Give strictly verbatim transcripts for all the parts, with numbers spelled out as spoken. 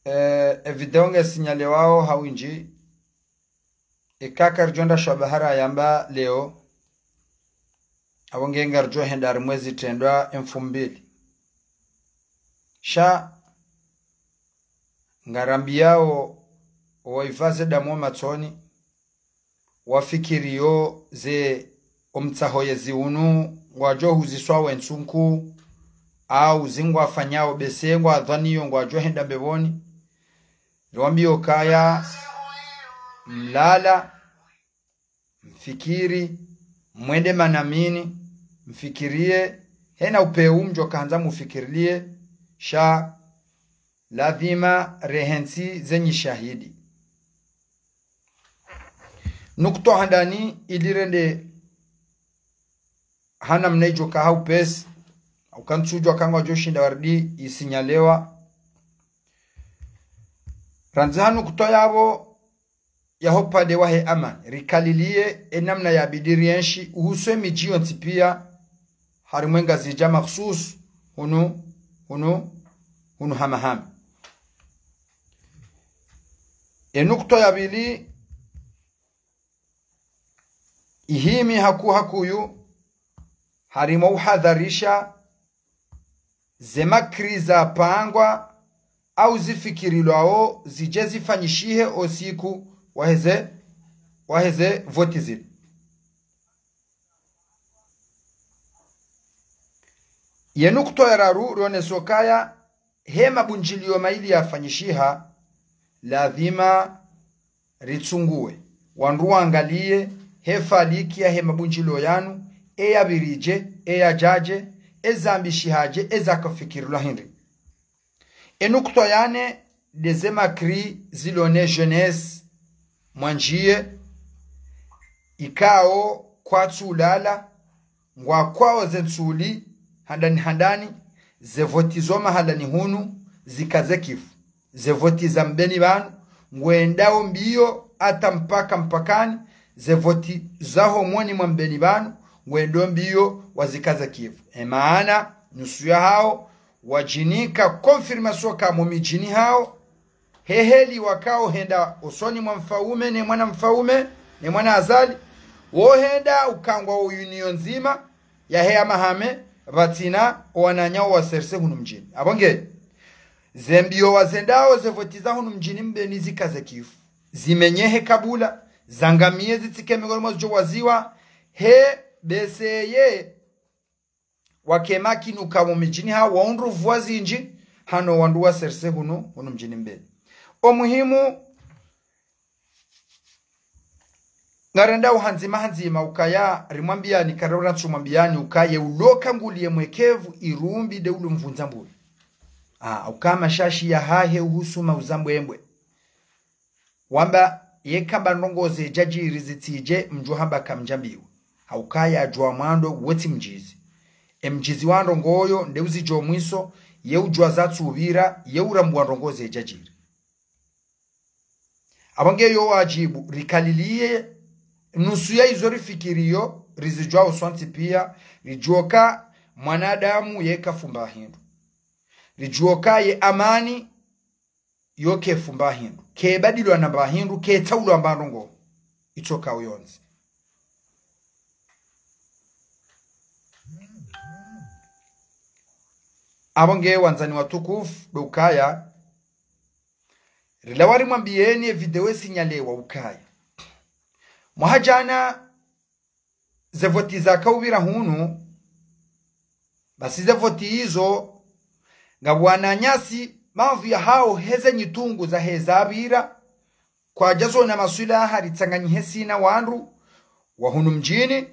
Eh, e video nge signalewao ha windji, eka karidjo nda shwabahara yamba leo, apvo nge ngaridjo henda harimwa ezi trendwa mfumbili. Sha, ngarambiyao, owaipvaze damu matsoni, wafikiriyo ze omtsaho yezi unu ngwadjo huziswa wentsunku, au zingwafanyao bese ngwadhwaniyo ngwadjo henda mbepvoni. Riwambiyo kaya, mlala, mfikiri, mwende manamini, mfikiriye, hena upeu mdjo kahandza mufikiriye, sha ladhima rehentsi zenyi shahidi. Nukutwa handani ili rende hana mna idjo kaha upesi, au kantsudjwa kangwadjo shinda waridi isignalewa. Randzi ha nukutwa yapvo yaho upande wahe amani, rikaliliye enamna yabidi rienshi uhusu emidji yontsi piya, harimwa e Ngazidja makhsus, hunu, hunu, hunu Hamahame. Enukutwa ya pvili, ihimi haku hakuyu, harimwa uhadharisha, ze makri zapangwa, au zifikirilwao, zidje zifanyishihe osiku, waheze, waheze voti zinu. Yenukutwa ya raru, rioneso kaya, he mabundjiliyo mayili yafanyishiha, ladhima ritsunguwe, wandru wangaliye, he faliki yahe mabundjiliyo yanu, eyapviridje, eyadjadje, ezambishihaje, ezakafikirilwa hindri. Enukutwa ya nne, ndeze makri zilo ne jeunesse, mwandjiye, ikao kwatsu ulala, ngwakwao ze ntsuli, handani handani, ze voti zo mahalani hunu, zikaze kifu. Ze voti za mbeni pvanu, ngwendao mbiyo, ata mpaka mpakani, ze voti za homoni mwa mbeni pvanu, ngwendao mbiyo, wazikaze kifu. Emaana, nusu yahao, wadjinika confirmation ka mo midjini hao, heheli wakao henda osoni mwa mfaume, ne mwana mfaume, ne mwana Azali, wo henda ukangwa o union ndzima, yahe Hamahame, pvatsina, owananya wa serse hunu mdjini. Apvo nge, ze mbiyo wazendao ze voti za hunu mdjini mbeni zikaze kifu. Zimenyehe kabula, zangamiye zitsike mengoni mwa zidjo waziwa, he, beseye, wakemakinuka mo midjini hao, waundru vwa zindji, hano wandru wa serse hunu, hunu mdjini mbeni. Omuhimu, ngarendao handzima handzima ukaya, rimwambiyani, karora ntsumwambiyani ukaya, uloka nguliye mwekevu, irumbi nde ulo mvundza mbuli. Ah, uka mashashi yahahe uhusu mauza mbwembwe. Wamba, yeka mba ndrongoo zedjadjiri zitsidje, mdjo hamba kamdjambiwa. Hauka yadjuwa mwando, wetsi mdjizi. Emdjizi wa ndrongoo yo, nde uzidjuwa mwiso, ye udjuwa zatsupvira, ye urambwa ndrongoo zedjadjiri. Apvo nge yo wadjibu, rikaliliye, nusu ya izo rifikiriyo, rizidjuwa uswantsi piya, ridjuwa ka mwanadamu yeka fumba hindru. Ridjuwa ka ye amani, yo kefumba hindru. Kebadilwa na mba hindru, ketsaulwa mba ndrongoo. Itsokao yontsi. Apvo nge wandzani watukufu, ndo ukaya, rilawa rimwambiyeni e video esignalewa ukaya. Mwaha djana, ze voti zakaupvira hunu, basi ze voti izo, ngapvo wananyasi, mavu yahao heze nyitungu zahe zapvira, kwadjazona maswilaha ritsanganyihe sina wandru, wa hunu mdjini,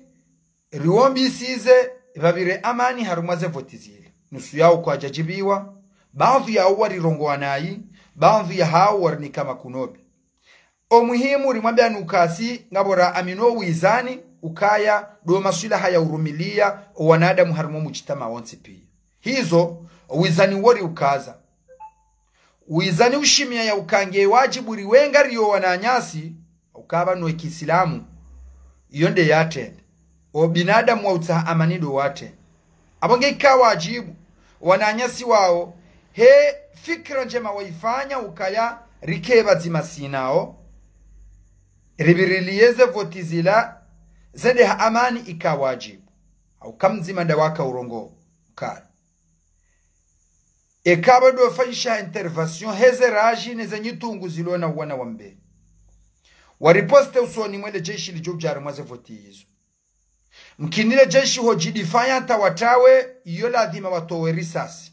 riwombisize, pvapvire amani harumwa ze voti zile. Nusu yao kwadjadjibiwa, baadhwi yao warirongowa nayi, baadhwi yahao warinika makunobi. Omuhimu rimwambiyani ukaya si, ngapvo raamini owizani, ukaya, ndo maswilaha ya urumiliya, owanadamu harumwa omudjitamaa wontsi piya. Hizo, owizani wo riukaza. Owizani ushimiya ya uka nge wadjibu riwe ngariyo wananyasi, ukaya pvanu ekiislamu, iyo nde yatrende. Obinadamu wa utsaha amani ndo watrende. Apvo nge ika wadjibu, wananyasi wao, he fikira ndjema wayifanya ukaya rike pvadzima sinao, ripvirilie ze voti zila, zende ha amani ika wadjibu. Hauka mdzima nda waka urongoa ukaya, eka pvwa ndo fanyisha intervention, heze raji neze nyitungu zilo na uwana wa mbeni, wariposte usoni mwe le jeshi lidjo udja harimwa ze voti izo. Mkini le jeshi ho djidifanya hata watawe, iyo ladhima watowe risasi.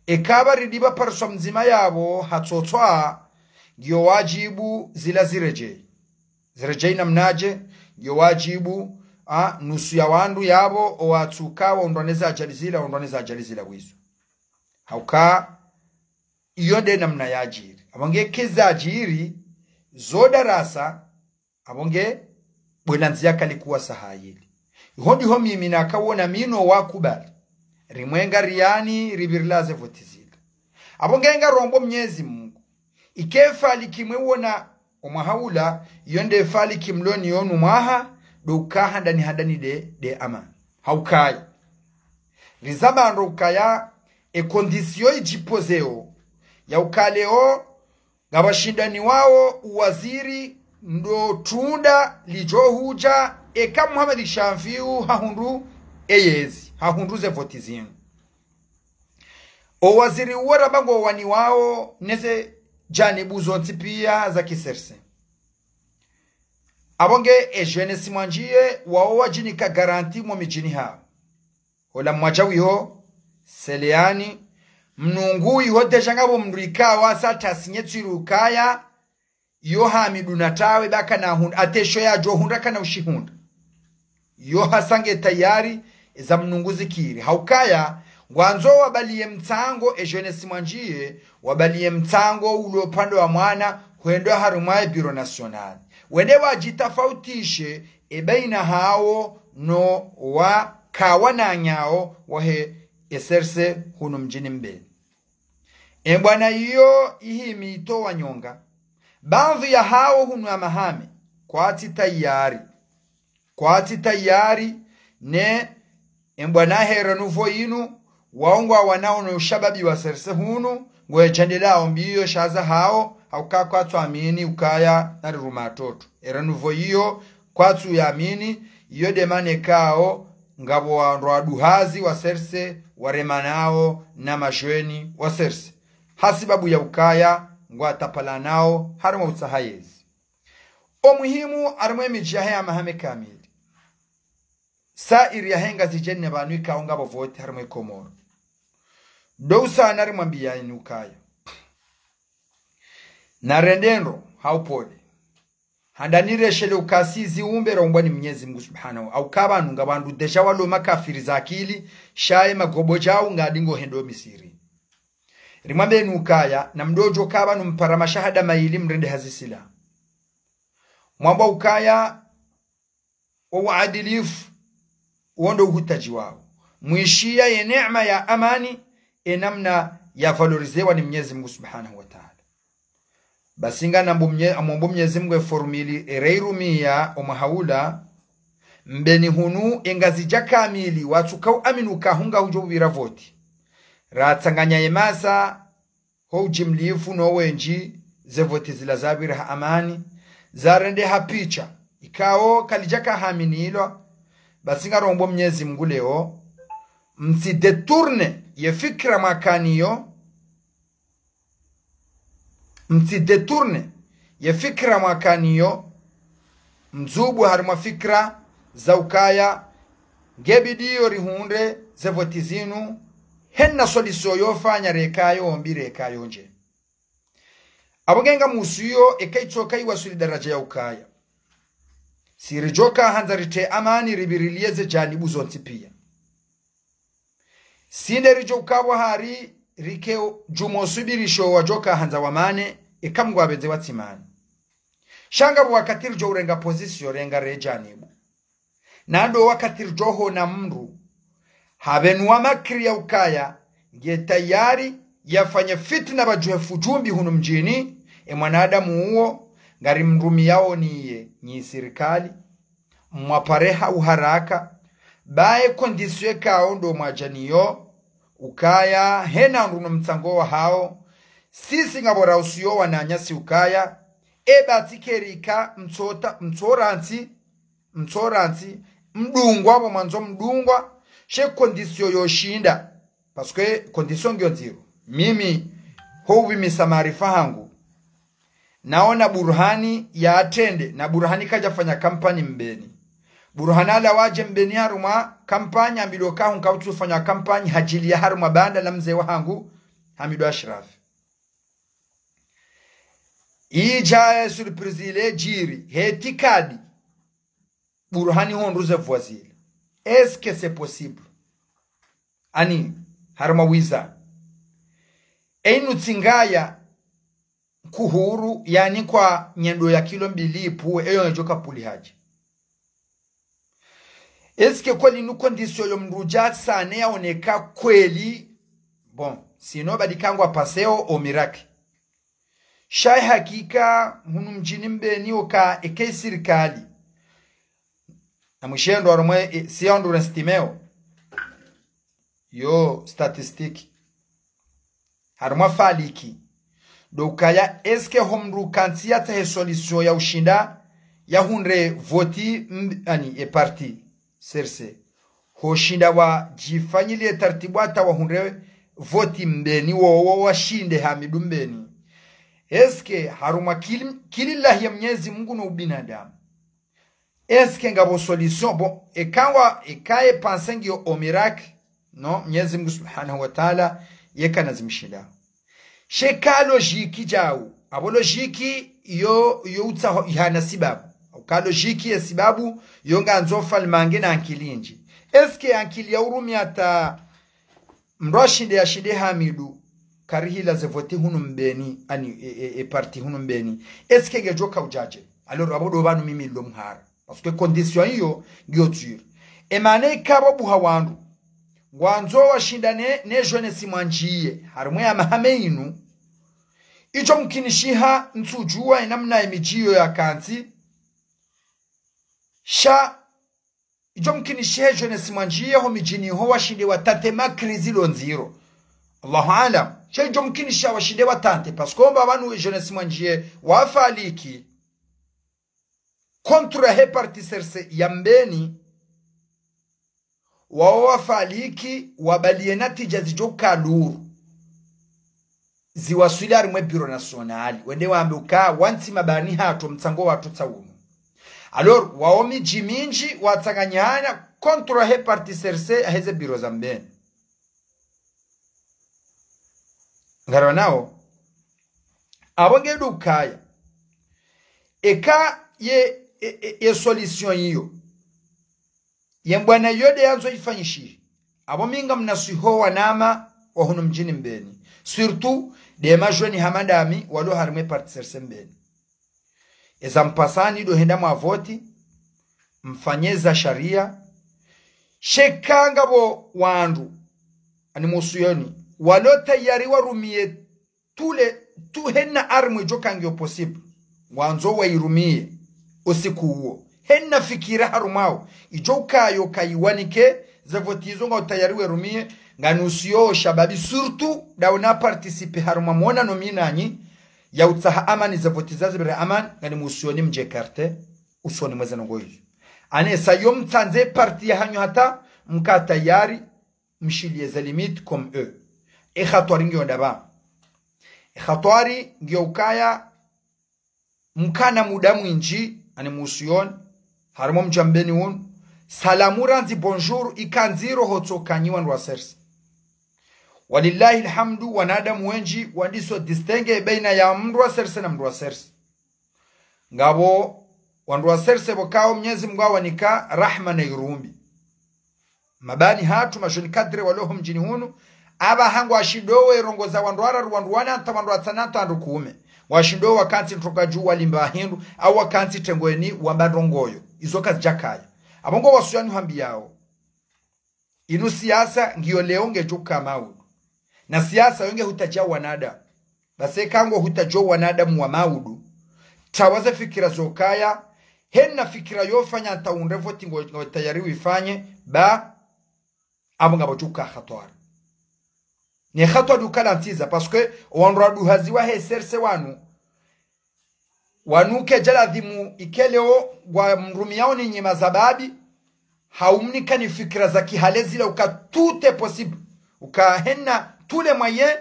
Eka pvwa ridi pvwa pariswa mdzima yapvo hatsotswa, ngiyo wadjibu zila ziredjeyi. Ziredjeyi namnadje? Ngiyo wadjibu, a, nusu ya wandru yapvo, owatsuka waundrwa neze ajali zila, waundrwa neze ajali zila wizo. Hauka, iyo nde namna yadjiri. Apvo nge keza djiri, zo darasa, apvo nge bwela ndziya kalikuwa sahayili. Iho ndiho mimi nakawona mi no wakubali. Rimwenga riyani, ripvirilie ze voti zila. Apvo nge ngarombo Mnyezi Mungu, ike faliki mwe wona omwaha ula, iyo nde faliki mloni yonu mwaha, ndo uka handani handani nde, nde amani. Haukaya. Rizamba ndo ukaya, e condition idjipozeo, ya ukaleo, ngapvashindaniwao uwaziri ndo tunda lidjo hudja eka Mohamed Chanviu hahundru eyezi, hahundru ze voti zinu. Owaziri uwo ramba ngowaniwao neze janibu zontsi pia za kiserse. Apvo nge e Jeunesse Mwandjiye wao wadjinika garanti mo midjini hao. Ola mwadja wiho, Seleani, mnungu iho déjà ngapvo mndru ikao asa tasinye tsiri ukaya, iyo Hamidu natawe ba kana hundra, ata esho yadjo hundra kana ushihundra. Iyo hasa nge tayari, eza mnungu zikiri. Haukaya, ngwandzo wabaliye mtsango, e Jeunesse Mwandjiye, wabaliye mtsango ulo upande wa mwana, hwendo harimwa e Bureau National. Wende wadjitafautishe, e baina hao no waka wananyao wahe e serse hunu mdjini Mbeni. E mbwana iyo ihimi itowa nyonga. Baadhwi ya hao hunu ya Hamahame, kwatsi tayari. Kwatsi tayari, ne e mbwana he Renouveau inu, wao ngwawanao no ushababi wa serse hunu, ngwedjendelao mbiyo sha zahao, hauka kwatsu amini ukaya nari ruma toto. E Renouveau iyo, kwatsu yamini, iyo nde mana ikao, ngapvo wandru waduhazi wa serse, waremanao na madjeni wa serse. Hasibabu ya ukaya, ngwatapalanao, harimwa utsaha yezi. O muhimu, harimwa e midji yahe ya Hamahame kamili. Sairi yahe Ngazidja ne pvanu ikao ngapvo voti harimwa e Komoro. Ndo usa narimwambiyani ukaya, narende ndro, ha upole. Handani rishelewe ukaya si ziumbe raumbwa ni Mnyezi Mungu Subhanahu. Hauka pvanu ngapvo wandru déjà walo makafiri za akili, sha ye magobo djao ngadi ngohendo Misiri. Rimwambeni ukaya, namdodjo ka pvanu mpara mashahada mayili mrende hazi sila. Mwambwa ukaya, o uadilifu, wo ndo uhutaji wao. Mwishiya ye neema ya amani, e namna ya valorisewa ni Mnyezi Mungu Subhanahu wa Ta'ala. Basi ngamomba Mnye-, amomba Mnyezi Mungu e formule, e reirumiya omwaha ula, Mbeni hunu, e Ngazidja kamili, watsuka uamini uka hunga hudjo pvira voti. Ratsanganya ye masa, ho ujimlifu no wendji, ze voti zila zapvira ha amani, zarende ha picha, ikao kalidjaka haminilwa, basi ngarombo Mnyezi Mungu leo, mtsi détourner ye fikira mwakaniyo, mtsi détourner ye fikira mwakaniyo, mdzubu harimwa fikira za ukaya, nge bidiyo rihundre ze voti zinu, hena solution yofanya rekayo mbi rekayo ndje. Apvo nge ngamusuyo eka itsoka iwaswili daraja ya ukaya, si ridjoka handza ritre amani ripvirilie ze janibu zontsi pia. Si nde ridjo ukapvo hari rike djumo subirisho wadjoka handza wamane, eka Mngu apvendze watsimane. Sha ngapvo wakati ridjo urenga position renga re janibu. Na ndo wakati ridjo hona mndru hapvenuwa makiri ya ukaya, nge tayari yafanye fitina pvadjuhe fudjumbi hunu mdjini, e mwanadamu uwo, ngarimrumiyao niye, nyi sirikali, mwapare ha uharaka, ba e condition ikao ndo mwadja niyo, ukaya hena ndru no mtsango wahao, sisi ngapvo rausiyo wananyasi ukaya, eba tsi kerika mtsota, mtsorantsi, mtsorantsi, mdungwa, pvo mwandzo mdungwa, she condition yoshinda. Parce que condition ngiyo ndziro. Mimi, ho upvimisa maarifa hangu, naona Burhani ya atrende, na Burhani kadjafanya kampanyi Mbeni. Burhani ala wadje Mbeni harumwa kampanyi, ambilwa ka hunka utsufanya kampanyi, hadjiliya harumwa banda la mze wahangu, Hamidu Ashrafi. Idja surprise ile djiri, he tikadi, Burhani hondru ze voix zile. Est-ce que c'est possible? Ani, harumwa wiza. Einu tsi ngaya kuhuru, yani kwa nyendo ya kilo mbili ipuwe, eyo ngedjo kapvuli hadja. Est-ce que kweli nu condition yo mdru dja sane yaoneka kweli? Bon, sinon badi kangwa paseo o miracle. Sha ye hakika, hunu mdjini Mbeni oka eke sirikali. Na mwishe ndo harumwa, e, si ya ndru renstimeo. Yo statistique. Harumwa faliki. Ndo ukaya, est-ce que ho mdru kantsi yatsahe solution ya ushinda, yahundre voti, m-, ani, e parti, C R C. Hoshinda wadjifanyiliye taratibu hata wahundre voti Mbeni, wowo washinde Hamidu Mbeni. Est-ce que harumwa kili-, kililahi ya Mnyezi Mungu no ubinadamu, est-ce que ngapvo solution? Bon, eka ngwa, eka ye pensée ngiyo o miracle, non, Mnyezi Mungu Subhanahu wa Ta'ala, yeka na zimshinda. She ka logique djau, apvo logique yo, yo utsaho ihana sibabu. Au ka logique ye sibabu, yo ngandzo falmange na ankili ndji. Est-ce que ankili ya urumia ta mdru ashinde, yashinde Hamidu, karihila ze voti hunu Mbeni, ani, e, e, e parti hunu Mbeni. Est-ce que ngedjo ka udjadje? Alors, apvo ndo pvanu mimi lo mhara. Parce que condition iyo ngiyo dure. Emane ikapvo buha wandru ngwandzo washindane ne jeunesse mwandjiye harumwa ya mahame inu, idjo mkinishiha ntsudjuwa inamna ye midji iyo yakantsi. Sha idjo mkinishiha jeunesse mwandjiye ho midjini ho washinde watante ma crise lo ndziro. Allahu alam. Sha idjo mkinishiha washinde watante, parce que omba pvanu jeunesse mwandjiye wafaliki contre he parti C R C ya Mbeni, wawo wafaliki wabaliye natija zidjo kaluru, ziwaswili harumwa e Bureau National, wende wambe uka wantsi mabani hatru, mtsango watru tsa unu. Alors, wawo midji mindji watsanganyihana contre he parti C R C aheze bureau za Mbeni. Ngariwonao, apvo ngedo ukaya, eka ye, e, e, ye solution iyo, ye mbwana iyo nde yandzo ifanyishihe, apvo mi ngamnaswiho wanama wa hunu mdjini Mbeni, surtout nde majeunes hama ndami walo harumwa e parti C R C Mbeni. Eza mpasani ndo henda mwavoti, mfanye za sharia. Sha eka ngapvo wandru, ani musuyoni, walo tayari warumiye tule, tu hena arme idjo ka ngiyo possible, ngwandzo wayirumiye usiku uwo. Hena fikira harumwawo, idjo ukayo kayiwanike, ze voti izo ngwao tayari werumiye, nganusuyao shababi, surtout ndawo na participer harumwa mwonano mi nanyi, ya utsaha amani, ze voti zazipvire amani, ngani musuyoni mdje écarter usoni mweze ndrongoo izo. Anesa yo mtsandze parti yahanyu hata mka tayari mshiliye ze limite comme eux. E hatwari ngiyo ndapvi? E hatwari ngiyo ukaya mkana muda mwindji, ani musuyoni, harumwa mdji wa Mbeni unu, salamu randzi bonjour, ika ndziro hotsokanyi wandru wa C R C. Walillahi alhamdu, wanadamu wendji wandiso distinguer baina ya mndru wa C R C na mndru wa C R C. Ngapvo wandru wa C R C pvo kao Mnyezi Mungu awanika rahma na irumbi. Mabani hatru, ma jeunes cadres walo ho mdjini hunu, apvaha ngwashindo werongoza wandru wararu, wandru wane, hata wandru watsanu, hata wandru kume. Ngwashindo wakantsi ntroka dju walimba hindru, au wakantsi tengweni wamba ndrongoo iyo. Izo kazidjakaya. Apvo ngo wasuyani hwambiyao. Inu siasa ngiyo leo ngedjo uka maudu. Na siasa yo nge hutadja wanadamu. Basi eka ngo hutadjo wanadamu wa maudu, tawaze fikira zokaya, hena fikira yofanya hata undre voti ngo, ngo tayari wifanye, ba, apvo ngapvo djo uka hatwari. Ne hatwari ukalantsiza, parce que owandru waduhaziwa he serse wanu. Wanu kedja ladhimu ikeleo ngwamrumiyao ni nyima za babi, haumnika ni fikira za kihale zila uka tout est possible. Uka hena tous les moyens,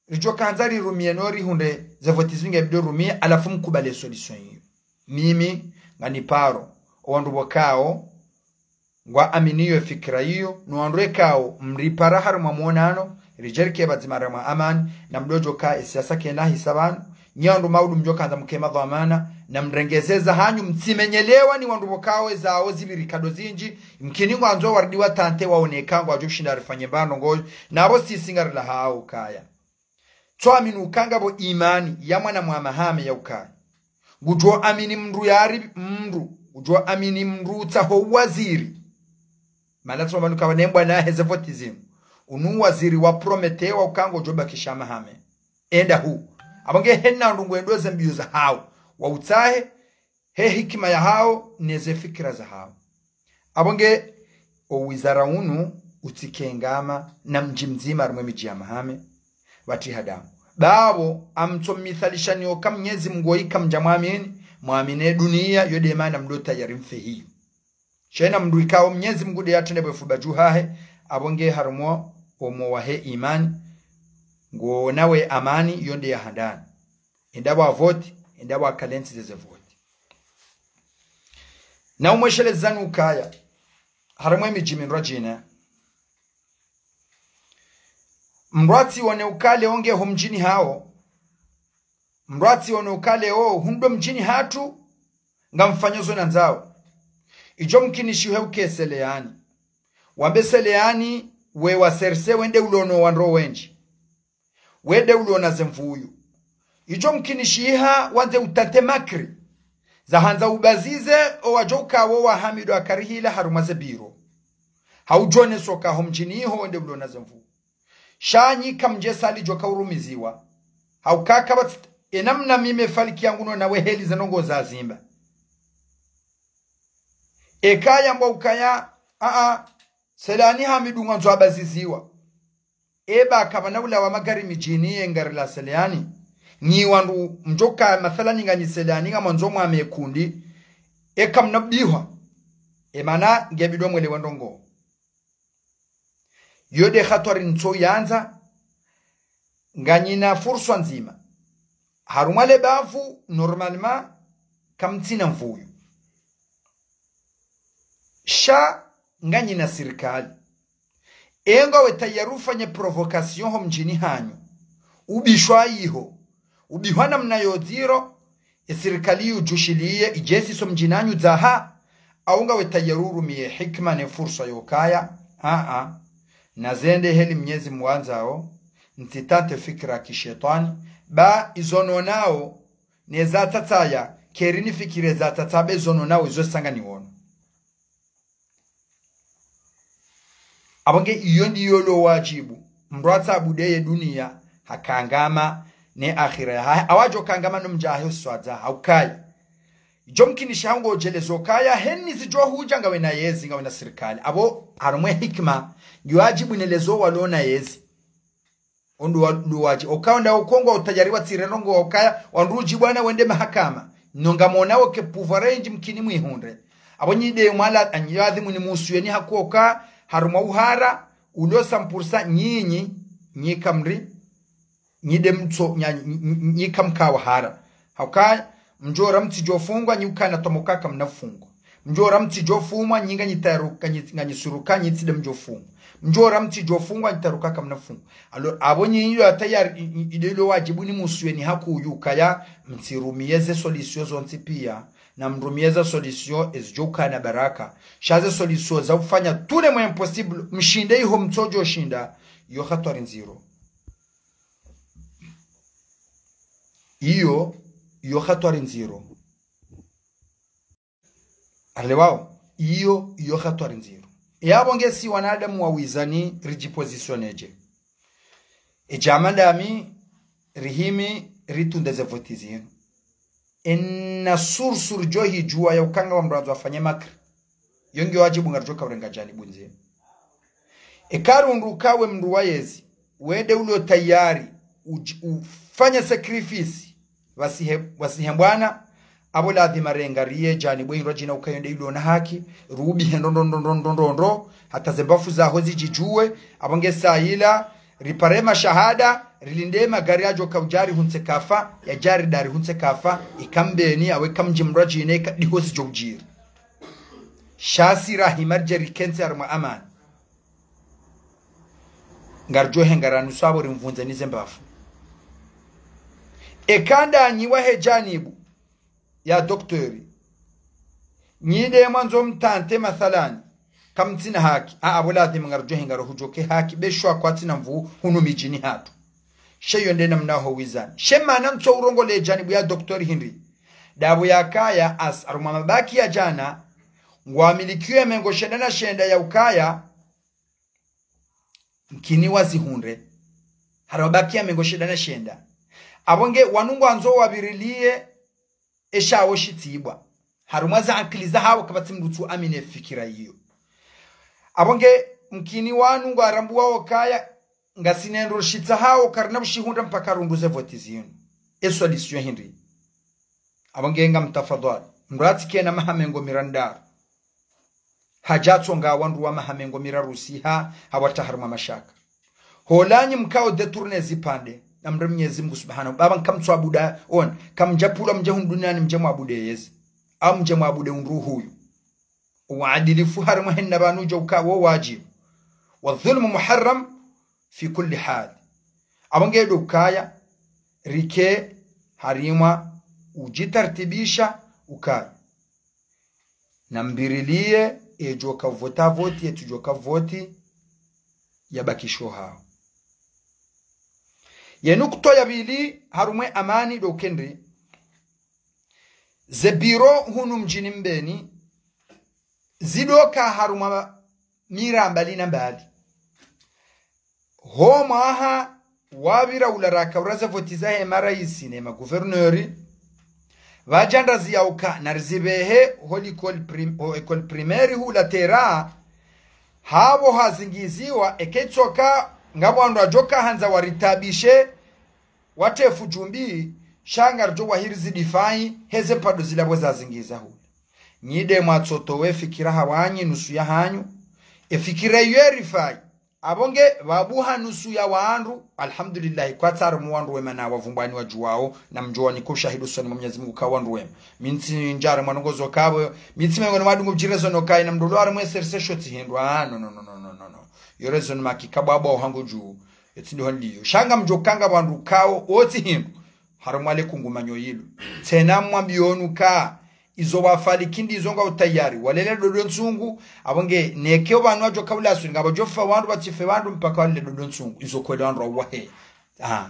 ridjo kandza rirumiye no rihundre ze voti zinge bidi rumiye, halafu mkubali solution iyo. Mimi, nganiparo, owandru pvokao, ngwaamini yo fikira iyo, no wandru ekao, mripara harumwa mwonano, ridjerike pvadzima harumwa amani, na mdrodjo ka esiasa kena hisa pvanu, nyi wandru maudu mdjo kandza mke madhwamana, na mrenge zeza hanyu, mtsimenyelewa ni wandru pvokao ezao zipviri kado zinji, mkini ngwandzo waridi watante waoneka ngwadjo ushinda rifanye mbano ngoyo, na apvo sisi ngarilahao ukaya. Tsoamini uka ngapvo imani ya mwana mwa Mahame ya ukaya. Ngudjo amini mndru yari mndru, ngudjo amini mndru utsaho waziri. Mana tsoma pvanu kapvana embwa na heze voti zinu. Unu waziri wa prometewa uka ngudjo bakisha Mahame. Enda hu. Apvo nge hena ndrongoo endo ze mbiyo zahao. Wa utsahe, he hikima yahao, neze fikira zahao. Apvo nge, owizara unu, utsike ngama, na mdji mdzima harumwa emidji ya Mahame, pvatsi hadamu. Ba apvo, amtso mithalisha ni oka Mnyezi Mngu oika mdja mwamini, mwamini eduniya, yo de mana mdo tayari mfe hiyo. Sha ena mndru ikao Mnyezi Mngu de yatrende pvo efuba dju hahe, apvo nge harumwa omo wahe imani, ngo nawe amani, yo nde ya handani. Enda pvwa voti, enda pvwa kalentsi zeze voti. Na umweshelezani ukaya, harumwa emidji mindru djina. Mndru atsione uka leo nge ho mdjini hao. Mndru atsione uka leo, hundro mdjini hatru, ngamfanyo zo nandzao. Idjo mkinishihe uke Seleani. Wambe Seleani, we wa serse wende ulono wandru wendji. Wende ulona ze mvuyu. Idjo mkinishiha wandze utante makri. Zahandza ubazize owadjo ukawo wa Hamidu Akarihila harumwa ze biro. Haudjone soka ho mdjini iho wende ulona ze mvuyu. Sha nyi kamdje sali djo kaurumiziwa. Hauka kapvatsi, enamna mimi faliki yangu no nawe heli ze ndrongoo za zimba. Eka yambwa ukaya, a, a, Seleani Hamidu ngwandzo abaziziwa. Eba kapvana ulawa magari midjini ye ngari la Seleani. Nyi wandru mdjo ka mathalani nganyi Seleani ngamwandzo mwame kundi. Eka mna bihwa. Emana nge bidi mwelewe ndrongoo. Yo de hatwari ntso yandza, nganyina furswa ndzima. Harumwa le bavu, normalement, kamtsina mvuyu. Sha nganyina sirikali. Enga we tayari ufanye provocation ho mdjini hanyu. Ubishwa iho. Ubihwa namna yo dziro, esirikali yudjushiliye idjesi so mdjini hanyu dzaha, au ngawe tayari urumiye hikima ne furswa yokaya, a, a. Nazende heli Mnyezi Mngu andzao, ntsitante fikira kishetwani, ba izo nonao, ne za tsatsaya, keri nifikire za tsatsa be izo nonao izo sanga niwono. Apvo nge iyo ndiyo lo wadjibu. Mndru atsabude ye duniya, hakangama, ne akhira yahahe. Awadjo kangama no mdjahe uswadza, haukaya. Idjo mkinisha hango djelezo kaya, heni zidjo hudja ngawe na yezi, ngawe na sirikali. Apvo, harumwa e hikima, yo wadjibu ne lezo walo na yezi. Ondru wa, ndru wadji. Oka onda okongwa utayari wa tsire ndrongoo okaya, wandru udji bwana wende mahakama. Nonga mona oke pouvoir indji mkini mwihundre. Apvo nyi de mwala, anyi adhimu ni musuye ni hakuoka, harumwa uhara, ulo sampursa nyinyi, nyi kamri, nyi de mtso, nya, nyi, nyi, nyi kamkawa hara. Hauka, mdjora mtsidjo fungwa, nyi ukana tomoka kamna fungwa. Mdjora mtsidjo fumwa, nyi nganyi taruka, nyi, nganyi suruka, nyi tsi de mdjo fumwa. Mdjora mtsidjo fungwa, nyi taruka kamna fungwa. Alors, apvo nyi ilo atayari, i, i, ilo ilo wadjibu ni musuye ni haku uyu kaya, mtsirumiye ze solution zontsi piya, na mrumiye ze solution ezidjo ukana baraka. Sha ze solution za ufanya tous les moyens possibles, mshinde iho mtsodjo shinda, iyo hatwari ndziro. Iyo, iyo hatwari ndziro. Arlewao, iyo, iyo hatwari ndziro. Yapvo nge si wanadamu wa wizani ridjipositionner dje. Edjama ndami, rihimi, ritunde ze voti zinu. Ena sursur djo hidjuwa ya ukanga wa mndru andzo afanye makri. Yo nge wadjibu ngaridjo kaurenga djanibu ndzima. Eka rundru kawe mndru wa yezi. wende ulo tayari, uj-, ufanye sacrifice, wasihe, wasihe mbwana, apvo ladhima rengariye janibu hindru djina ukayo nde ilo na haki, rubihe ndo ndo ndo ndo ndo ndo ndo, hata ze mbavu zaho zidjidjuwe, apvo nge saa ila, ripare mashahada, rilinde magari yadjo kaudjari huntse kafa, yadjari dari huntse kafa, ika Mbeni, awe ika mdji mdru djine, ika diho zidjo udjiri. Sha si rahima ridje rikentsi harumwa amani. Ngaridjo hengara nusu apvo rimvundze ni ze mbavu. Eka nda nyi wahe janibu ya doktori, nyi nde mwandzo mtante mathalani, kamtsina haki. A, apvo ladhima ngaridjo hengara hudjoke haki, be shwa kwatsina nvuu hunu midjini hatru. She yo nde namna ho wizani. She mana ntso urongole janibu ya doktori hindri. Ndapvo yakaya as, harumwa mabaki ya djana, ngwamilikiyo mengo shenda na shenda ya ukaya, mkini wazihundre. Harumwa mabaki ya mengo shenda na shenda. Apvo nge wanu ngwandzo wapvirilie, esha wo shitsibwa. Harumwa za akili zahawo kapvatsi mdru tsu amini fikira iyo. Apvo nge mkini wanu ngwarambuwa ukaya, ngasina ndro shitsahawo karina pvo shihundra mpaka rundru ze voti zinu. E solution hindri. Apvo nge ngamtafadhwali. Mdru atsike na maha mengo mirandaru. Hadja tsonga wandru wa maha mengo miraru usiha, hawata harumwa mashaka. Holanyi mkao détourner zipvandre, na mre Mnyezi Mngu Subhanahu. Baba nkamtsu abuda, on, kamdja pvulwa mdje hunu duniani mdje mwabude yezi. Au mdje mwabude undru huyu. Uadilifu harumwa hena pvanu udjo uka wo wadjibu. Wa dhulmu muharram fi kulli hal. Apvo nge ndo ukaya, rike harumwa udjitartibisha ukaya. Na mpvirilie, edjo ka vota voti, etsudjo ka voti, yabakisho hawo. Ye nukutwa ya pvili, harumwa amani ndo uka ndri. Ze biro hunu mdjini Mbeni, zidoka harumwa mira mbali na mbali. Ho mwaha wapvira ula raka ura ze voti zahe maraisi ne maguverneri, pvadja ndrazi ya uka na rizipvehe ho likoli prim-, ho école primaire hula tera, hapvo hazingiziwa eka itsoka ngapvo wandru wadjoka handza waritabishe, watrefu djumbi, sha ngaridjo wahiri zidifai, heze mpvandro zila pvo zazingiza hula. Nyi nde mwatsotowe fikira hawanyi nusu ya hanyu, e fikira iyo erifai. Apvo nge pvapvuha nusu ya wandru, alhamdulillah, kwatsi harumwa wandru wema na wavumbwani wadjuwao, na mdjo wanika ushahidi usoni mwa Mnyezi Mngu ka wandru wema. Mi ntsi ndjari mwanongozo kapvo, mi ntsi mengo ni wadungu udjiraisonner uka ina mdru ulo harumwa e sersesho tsi hindru. Ah, no, no, no. Yo raisonnement ki kabwabwa uhangu dju. Etsi ndo hali iyo. Sha ngamdjo kanga wandru kao, otsi hindru. Harumwa le kungumanyo ilo. Tsena mwambiyo nuka, izo wafaliki ndizo ngwa utayari. Walele dodo ntsungu, apvo nge neke pvanu wadjo kaula aswiri, ngapvo djofa wandru, pvatsife wandru, mpaka walele dodo ntsungu. Izo kwele wandru wawahe. Ah.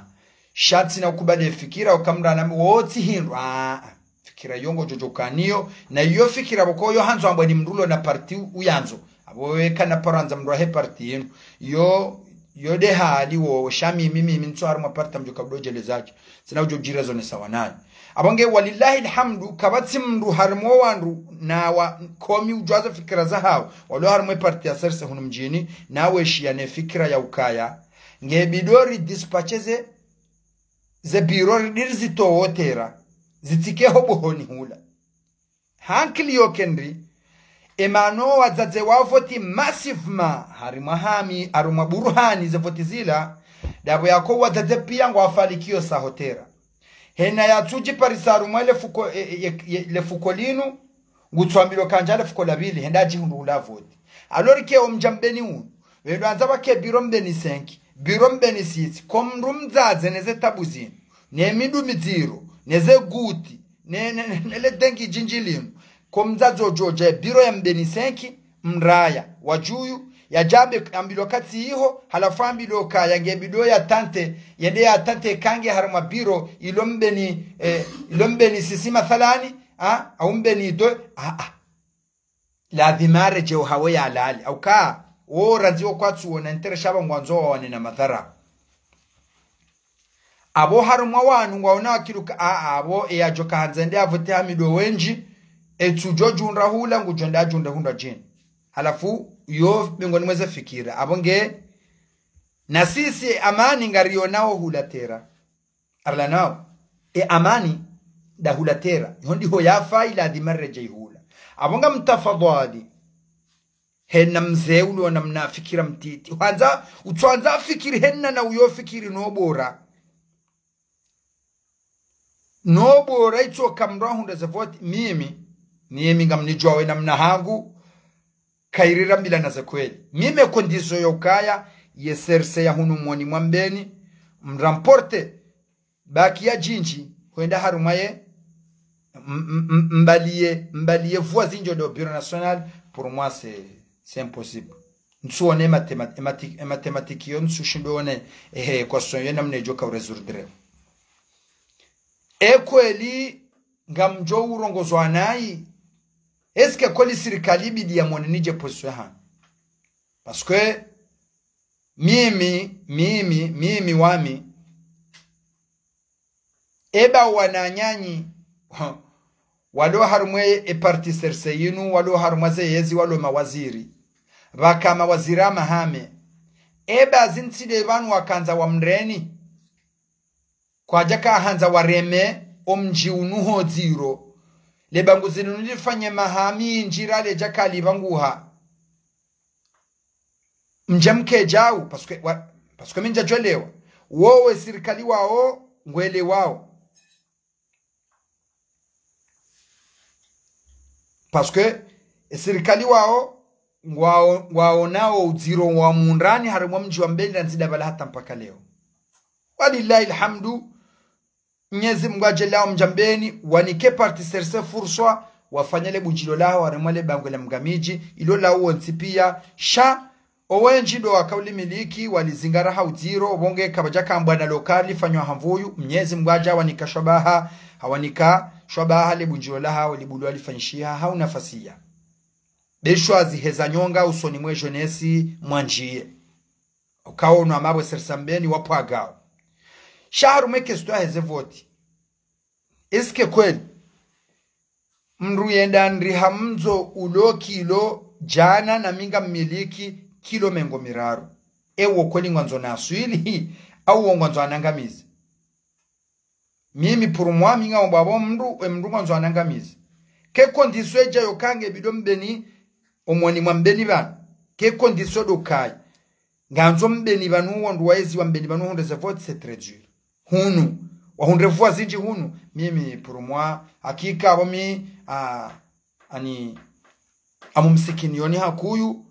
Sha tsina ukubali e fikira, uka mdru anambi, otsi hindru. Ah, ah. Fikira iyo ngodjo djo kaniyo, na iyo fikira pvoko yo handzo ambwa ni mdru ulo na parti uyandzo. Apvo weka na paro handza mdru wahe parti yinu. Yo, yo nde hali wo, sha mimi, mimi ntsu harumwa parti mdjo kabdo djelezaji. Tsina udjo udjiraisonner sawa nayi. Apvo nge walillahi alhamdu, kapvatsi mdru harumwa wandru na wa komi udjwaza fikira zahawo. Walo harumwa e parti ya serse hunu mdjini, na weshiya ne fikira ya ukaya. Nge bidori dispatcher ze, ze biro ridiri zitowo tera. Zitsike ho bohoni hula. Hankili yo uka ndri, emana wadzadze wa voti massivement, harumwa hami, harumwa Buruhani ze voti zila, ndapvo yako wadzadze piya ngwafalikiyo sa ho tera. Hena yatsudjiparisa harumwa le fuko, e, e, e, e, le fuko linu, ngutsuambilwa kandja le fuko la pvili, henda adjihundru ula voti. Alors que omdja Mbeni unu, wendo andza pvake biro Mbeni cinq, biro Mbeni six, ko mdru mdzadze neze tabu zinu, ne midru midziro, neze guti, ne, ne, ne, ne le dengi djindji linu. Ko mdzadze odjo dja biro ya Mbeni cinq, mraya, wadjuyu, yadjambe ambilwa katsi iho, halafu ambilwa kaya nge bidori ya tante, yende ya tante kange harumwa biro, ilo Mbeni, eh, ilo Mbeni six mathalani, ah, au Mbeni deux, ah, ah. Ladhima aredjee ohawo yalali. Auka, wo randzi wo kwatsu wona intérêt sha pvo ngwandzo wawane na madhara. Apvo harumwa wanu ngwaona wakiluka, a, apvo, eya djoka handza ende avoti ha midru wendji, etsudjo djundra hula, ngudjo nda djundra hundra djeni. Halafu, yo, bingoni mweze fikira. Apvo nge, Na sisi e amani ngariyonao hula terrain. Arlanao. E amani nda hula terrain. Yo ndiho yafa iladhima ridje ihula. Apvo ngamtafadhwali. Hena mze ulo namna fikira mtiti. Hwandza, utswandza fikiri hena na uyo fikiri no bora. No bora itsoka mndru ahundre ze voti, mimi, mimi ngamnidjuwa we namna hangu, kayirira mbila na ze kweli. Mimi e condition yo kaya, ye C R C ya hunu Mwoni mwa Mbeni, mremporte, bac ya djindji, hwenda harumwa ye, m-, m-, m-, mbaliye, mbaliye voix zindji ndo Bureau National, pour moi, c'est, c'est impossible. Ntsuone mathémat-, e mati-, e mathématique yo, ntsushindo one, ehe, équation yo namna idjo ka urésoudre. E kweli, ngamdjo urongozwa nayi, est-ce que kweli sirikali ibidi yamone nidje position yahangu? Parce que, mimi, mimi, mimi wami, eba wananyanyi, walo harumwa e parti C R C yinu, walo harumwa ze yezi, walo mawaziri. Pvaka mawaziri amahame. Eba zintsi nde pvanu wakandza wamreni. Kwadjaka handza wareme, omdji unu ho dziro. Le bangu zinu nilifanye maha mindji ra ledjaka libanguha. Mdje mke djau, parce que wa-, parce que mi ndjadjwelewa. Wowe sirikali wao, ngwelewao. Parce que, e sirikali wao, ngwao, ngwaonao udziro wa mundrani, harumwa mdji wa Mbeni, randzi nda pvala hata mpaka leo. Walillahi alhamdu, Mnyezi Mngu adjaliao mdji wa Mbeni, wanike parti C R C furswa, wafanye le bundjilio laho, harumwa le bangwe la mgamidji, ilo la uwo ntsi pia, sha, owendji ndo waka ulimiliki, walizingara ha udziro, obonge kapvadjaka mbwana loka lifanywa ha mvuyu, Mnyezi Mngu adja wanika shwabaha, hawanika shwabaha le bundjilio laho, libulwa lifanyishiha, ha unafasiya. Beshwa ziheza nyonga usoni mwe jeunesse mwandjiye. Ukaonwa mabwe C R C ya Mbeni wapvwagao. Sha harumwa e question yaheze voti. Est-ce que kweli? Mndru yenda ndriha mdzo ulo kilo djana na mi ngammiliki kilo mengo miraru. Ewo kweli ngwandzo naswili, au wo ngwandzo anangamize. Mimi pour moi, mi ngaomba pvo mndru, e mndru ngwandzo anangamize. Ke condition edja yo kange bido Mbeni, omwoni mwa Mbeni pvanu. Ke condition ndo kayi. Ngandzo Mbeni pvanu, wandru waezi wa Mbeni pvanu hundre ze voti, c'est très dur. Hunu, wahundre voix zindji hunu, mimi pour moi, hakika pvo mi, ah, ani, amu msikini yoni hakuyu,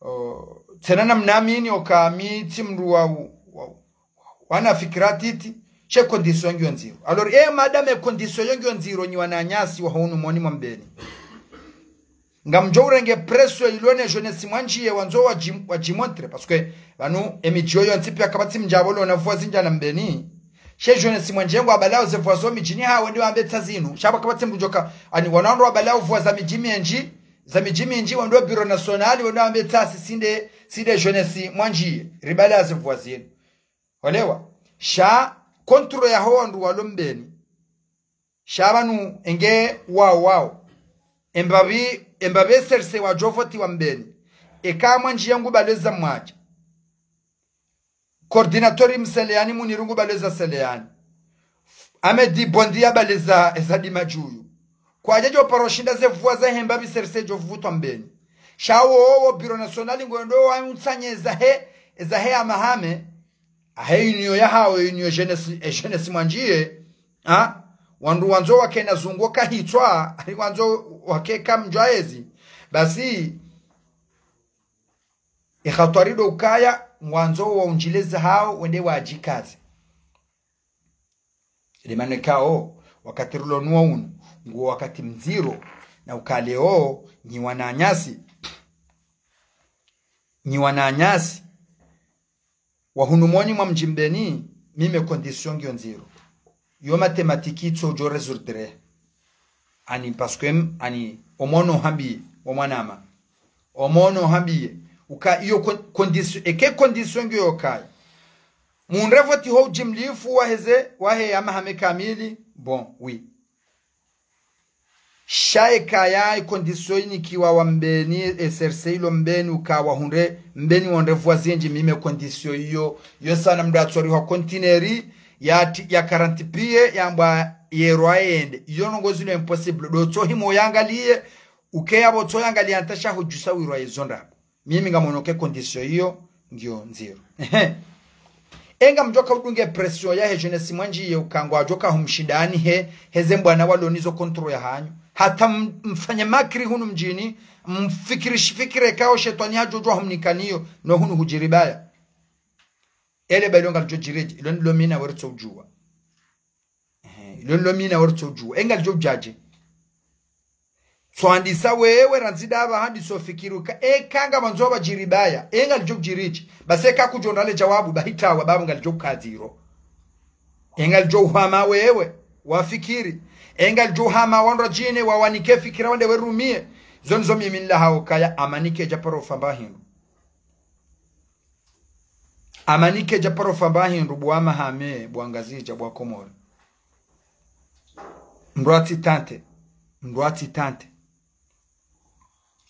oh, tsena namna mini oka mi tsi mndru wa, wa, wana fikira titi, she condition ngiyo ndziro. Alors, e madame e condition yo ngiyo ndziro nyi wananyasi wa hunu Mwoni mwa Mbeni. Ngamdjo urenge pression ilo ne jeunesse mwandjiye wandzo wadji-, wadjimontre, parce que pvanu e midji yontsi pia kapvatsi mdji apvo lona voix zindji na Mbeni. She jeunesse mwandjiye ngwabalao ze voix zo midjini ha wende wambe tsa zinu. Sha pvo kapvatsi mdru djoka, ani wanu wandru wabalao voix za midji mindji, za midji mindji, wende Bureau National, wende wambe tsa si sinde, sinde jeunesse mwandjiye, ribala ze voix zinu. Olewa? Sha, contrôle yaho wandru walo Mbeni. Sha pvanu enge wao wao. Embapvi, embapvi C R C wadjo voti wa Mbeni. Eka mwandjiye ngu baleza mwadja. Coordinateur Mseleani Muniru ngu baleza Seleani. Amedi Bondi ya baleza eza Dimadjuyu. Kwadjadjo paro shinda ze voix zahe mbapvi C R C djo vutwa Mbeni. Sha wo, wo Bureau National ngwendo wa untsanye ezahe, ezahe amahame. Ahe union yahawo, union jeunesse, e jeunesse mwandjiye. Ha? Wandru wandzo wakena zungo kahitswa, ari wandzo wakeka mdjwaezi. Basi, e hatwari ndo ukaya, ngwandzo waundjileze hawo, wende wadjikaze. Ile mana ikao, wakati rilo nuwo unu, nguwo wakati mdziro, na uka leo, nyi wananyasi. Nyi wananyasi. Wa hunu Mwoni mwa mdji Mbeni, mimi e condition ngiyo ndziro. Yo mathématique itso djo résoudre. Ani, parce que, ani, omwono hambiye, omwanama. Omwono hambiye. Uka iyo con-, condition, eke condition ngiyo kayi. Mundre voti ho ujimlifu waheze, wahe amahame kamili. Bon, oui. Sha eka ya e condition inikiwa wa Mbeni, e C R C ilo Mbeni, uka wahundre Mbeni wahundre vwa zindji, mimi e condition iyo, yo sana mndru atsorihwa conteneur ya ti-, ya quarante pieds, yambwa yero yende. Iyo ndrongoo zilo impossible. Ndo tsohimo yangaliye, uke yapvo tsoyangaliya ntasha hudjusa wirwa yezo ndrabo. Mimi ngamono ke condition iyo ngiyo ndziro. Ehe. Enga mdjoka udunge pression ya he jeunesse mwandjiye uka ngwadjoka humshindani he, heze mbwana walo nizo contrôle ya hanyu. Hata m-, mfanye makri hunu mdjini, mfikiri shifikire kao shetwani hadjodjuwa humnikaniyo, no hunu hudjiribaya. Ele ba ilo ngalidjo djiriji, ilo ndilo mi na wewe ritsodjuwa. Ehe, ilo ndilo mi na wewe ritsodjuwa. Enga lidjo djadje. Tswandisa wewe randzi ndapva handisa ufikiri uka, eka ngamwandzo wapva djiribaya, enga lidjo djiriji. Basi eka kudjo ndale djawabu, ba hitawa, ba ngalidjo kadziro. Enga lidjo uhama wewe, wafikiri. Enga lidjo uhama wandru wadjine, wawanike fikira wende werumiye. Zo ndizo mimi nilahao kaya, amani kedja paro famba hindru. Amani kedja paro famba hindru, bo wa Mahame, bo wa Ngazidja, bo wa Komori. Mndru atsi tente, mndru atsi tente.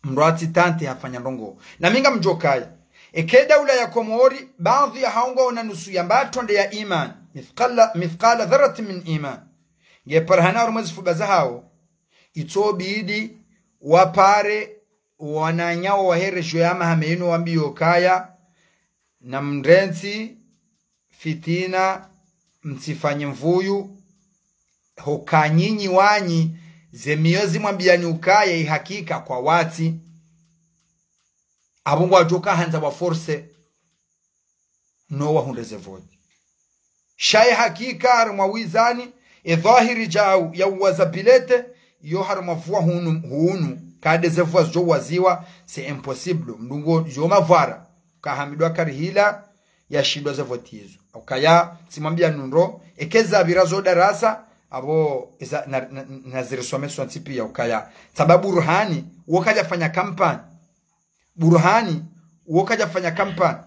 Mndru atsi tente hafanya ndrongoo. Na mi ngamdjo kaya. Eka e daula ya Komori, baadhwi ya hawo ngwaona nusu ya mbato nde ya iman. Mithqala, mithqala dharratin min iman. Nge parihana harumwa ze fuba za hawo. Itso bidi wapare wananyawo wa he région ya Mahame inu wambiyo kaya, na mrentsi fitina, mtsifanye mvuyu, hoka nyinyi wanyi, ze miyo zimwambiyani ukaya i hakika kwawatsi. Apvo ngwadjoka handza wa forcer no wahundre ze voti. Sha ye hakika harumwa wizani, e dhwahiri djau ya uwaza bilete, yo harumwa vwa hunu, hunu, kade ze vwa zidjo waziwa, c'est impossible. Mndru ngo yo mavwara, ka Hamidu Karihila, yashindwa ze voti izo. Ukaya, tsimwambiya nundro, eka zapvira zo darasa, apvo, eza, na, na, na zirisome sontsi piya ukaya. Sababu Burhani, wo kadjafanya kampani. Burhani, wo kadjafanya kampani.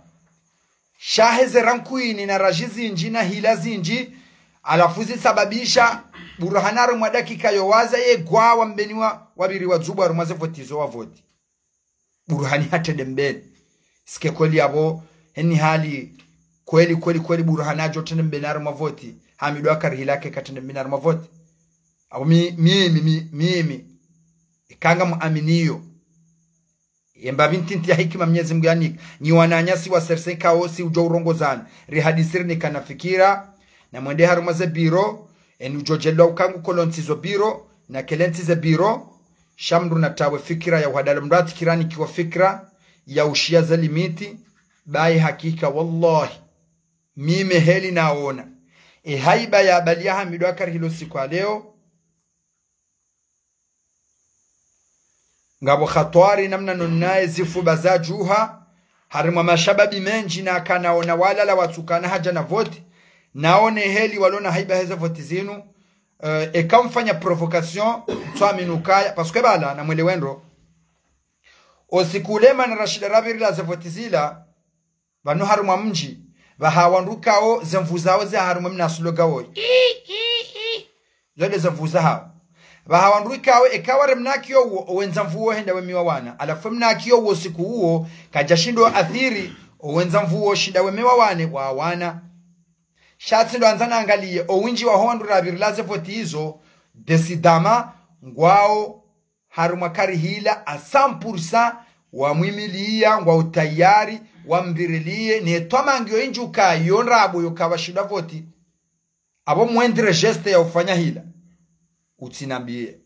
Sha heze rankwini na raji zindji na hila zindji, halafu zisababisha Burhani harumwa dakika yo waza ye gwa wa Mbeni wa, wapviri wa dzubu harumwa ze voti zo wa voti. Burhani hatrende Mbeni. Sike kweli apvo, heni hali, kweli, kweli, kweli Burhani hadjo trende Mbeni harumwa voti. Hamidu Karihila ke katrende Mbeni harumwa voti. Apvo mi, mi, mi, mi, mi, mi. Eka ngamwaminiyo. Ye mbapvi ntiti ya hikima Mnyezi Mngu yanika. Nyi wananyasi wa C R C kao si udjo urongozana. Rihadisi rinikana fikira. Na mwende harumwa ze biro. Eni udjo djelwa uka ngu kolontsi zo biro. Na kelentsi ze biro. Sha mndru na tawe fikira ya uhadalo. Mndru atsikira nikiwa fikira ya ushiya ze limiti. Bayi hakika wallahi. Mimi heli naona. E haiba ya bali ya Hamidu Karihila siku ya leo. Ngapvo hatwari namna nonaye zifuba za djuha, harimwa mashababi mendji na kanaona walala watsukana hadja na voti, naone heli walona haiba heze voti zinu, eh, eka mfanya provocation, tswamini ukaya, parce que bala, na mwelewe ndro. Osiku ule mana Rashida rapvirila ze voti zila, pvanu harumwa mdji, pvaha wandru kao ze nvu zao ze harumwa mnasulo gawoyi. Zo nde ze nvu za hawo. Pvaha wandru kao, eka ware mnaki yo uwo, owendza nvu wo henda wemiwa wana. Halafu mnaki yo uwo siku uwo, kadja shindo athiri, owendza nvu wo shinda wemewa wane, wa wana. Sha tsi ndo andza nangaliye, owindji waho wandru rapvirila ze voti izo, décidément, ngwao, harumwa Karihila à cent pour cent wamwimiliya ngwa utayari, wamviriliye, ne twamangi yo indji uka yo ndrabo yo kawashinda voti. Apvo mwendre geste ya ufanya hila. Utsinambiye.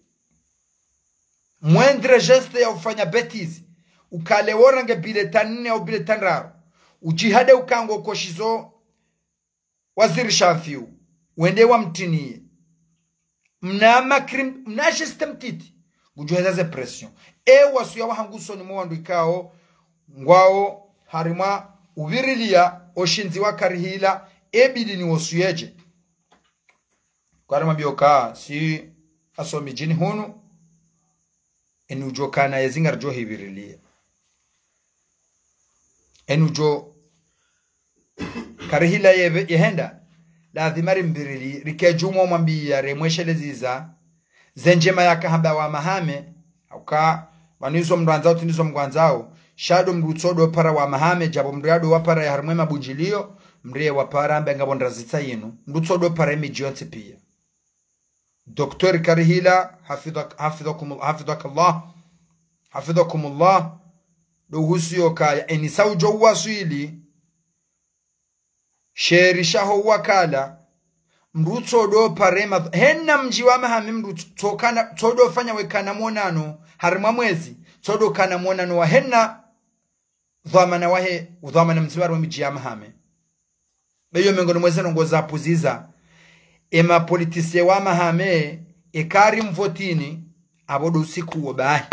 Mwendre geste ya ufanya bêtise. Ukale wora nge bulletin nne au bulletin ndraru. Udjihade uka ngo koshizo waziri Shamfiu, wende wamtiniye. Mna makrim, mna geste mtiti. Ngudjuheza ze pression. E wasuya wahangu usoni mwa wandru ikao, ngwao, harimwa, uvirilia, oshindzi wa Karihila, e bidi ni wosuyeje. Kwa harimwa mbio ka, si asomi djini hunu, eni udjo kana yezi ngaridjo hivirilia. Eni udjo Karihila yepve, yehenda, lazima rimvirili, rike djumwa mwambiya, remwesheleziza, Ze ndjema yakahamba wa mahame, hauka, pvanu izo mndru andzao, tsi ndizo mndru andzao, sha ndo mndru tsodo para wa mahame, djapvo mndru yado wapara ya harimwa ye mabundjiliyo, mndru ye wapara ambe ngapvo ndrazi tsa yinu, mndru tsodo para ye midji yontsi piya. Docteur Karihila, hafidhak-, hafidhakum-, hafidhakallah, hafidhakumullah, ndo uhusu yo kaya, eni sa udjo uwaswili, sheri shaho wakala, mndru tsodo pare ma-, hena mdji wa mahame mndru tso-, tsokana, tsodo fanya wekana mwonano, harimwa mwezi, tsodo kana mwonano wa hena, dhwamana wahe, udhwamana mdzima harimwa midji ya mahame. Be yo mengoni mwa ze ndrongoo zapvuziza, ema politisie wa mahame, eka ri mvotini, apvo ndo usiku wo bahi.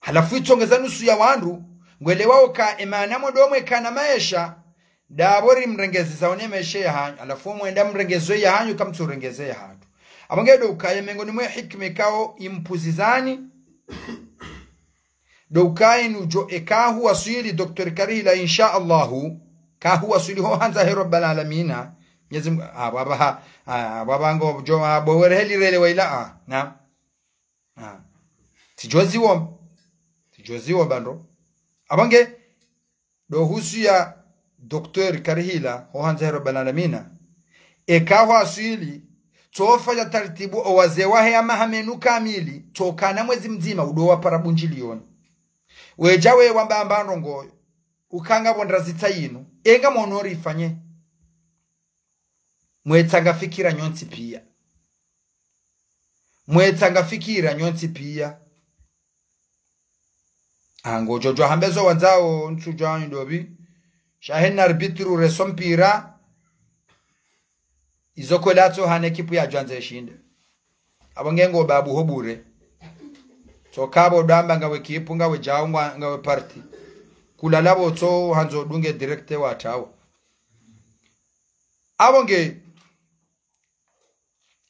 Halafu itsongeza nusu ya wandru, ngwelewao ka emana mwe ndo mwekana maesha, ndapvo ri mrengezi za one maesha ya hanyu, halafu mwenda mrengeze ya hanyu, kamtsu rengeze ya hatru. Apvo nge ndo ukaya mengoni mwe hikima ikao impvuzizani, ndo ukaya nudjo eka huwaswili Docteur Karihila, insha Allahu, ka huwaswili ho handza he Rabbal Alamina, Mnyezi Mngu, ah, baba ha, ah, baba ngo, djo, ah, bo were heli rele wa ila, ah, na. Ah. Tsidjo ziwomba. Tsidjo ziwomba ndo. Apvo nge, ndo uhusu ya Docteur Karihila, ho handza he Rabbal Alamina. Eka huwaswili, tsofanya taratibu owazee wahe ya mahame nu kamili, tsokana mwezi mdzima, udo wapara bundjiliyoni. Wedja we wamba amba ndrongoo yo, uka ngapvo ndrazi tsa yinu, enga mwono rifanye. Mwetsanga fikira nyontsi piya. Mwetsanga fikira nyontsi piya. Ah, ngodjo djo hamba zo wandzao, ntsudjo ndopvi. Sha hena arbitre reso mpira. Izo kolatso hane ekipu yadjo andza ishinde. Apvo nge ngo babu ho bure. Tsoka pvo ndo amba ngawe ekipu, ngawe djau, nga-, ngawe parti. Kulala pvo tso handzo dunge direct wa tawa. Apvo nge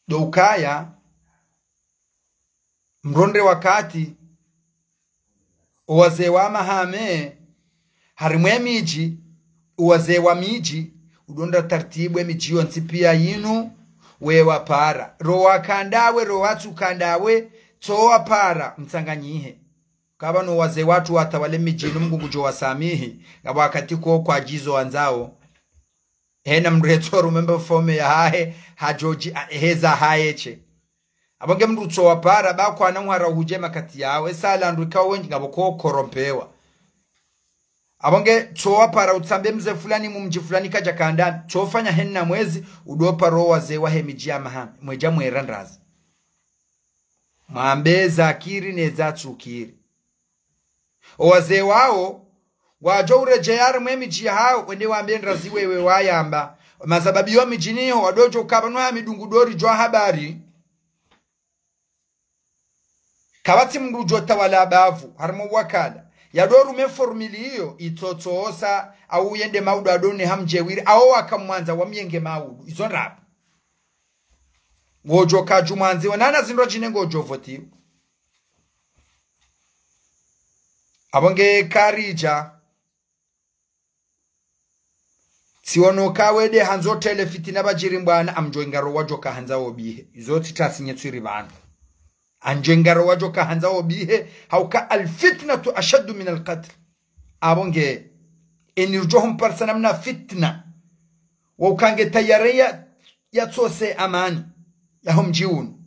ndo ukaya, mrondre wakati, owazee wa mahame, harimwa emidji, owazee wa midji, udo ndra taratibu emidji yontsi piya yinu, we wapara. Ro waka ndawe, ro watsuka ndawe, tso wapara, mtsanganyihe. Kapvana owazee watru watawale midji yinu, Mngu ngudjo wasamihi, ngapvo wakati ko kwadjizo wandzao. Hena mndru hetso rumemba fome ya hahe, hadjodji, a, heza hahe she. Apvo nge mndru tso wapara, ba kwana uhara uhudje makati yawo, esa landru ikao wendji ngapvo ko korompewa. Apvo nge tso wapara utsambe mze fulani mu mdji fulani kadja kandani, tso fanya hena mwezi, udo para owazee wahe midji ya mahame, mwedja mwera ndrazi. Mwambe za kiri ne za tsukiri. Owazee wawo, wadjo uredjeya harimwa emidji yahawo, wende wambe ndrazi wewe wayamba. Mazababi yo midjini ho, wadodjo kapvanu ha midungu ndo ridjuwa habari. Kapvatsi mndru udjo tawala bavu, harimwa wakala. Yado rume formili iyo, itsotsosa, au yende maudu adone hamdjewiri, awo wakamwandza wamyenge maudu. Izo ndrabo. Ngodjo kadju mwandziwa, nana zindru djine ngodjo votiwa. Apvo nge karidja. Tsiono ka wende handzo tele fitina pvadjiri mbwana, amdjo ngaro wadjo ka handza obihe. Izo tsitasi nye tsiri pvanu. Amdjo ngaro wadjo ka handza obihe, hauka الفتنة أشد من القتل. Apvo nge, eni rudjo humparisa namna fitna. Wa uka nge tayari ya, ya tsose amani, ya ho mdji unu.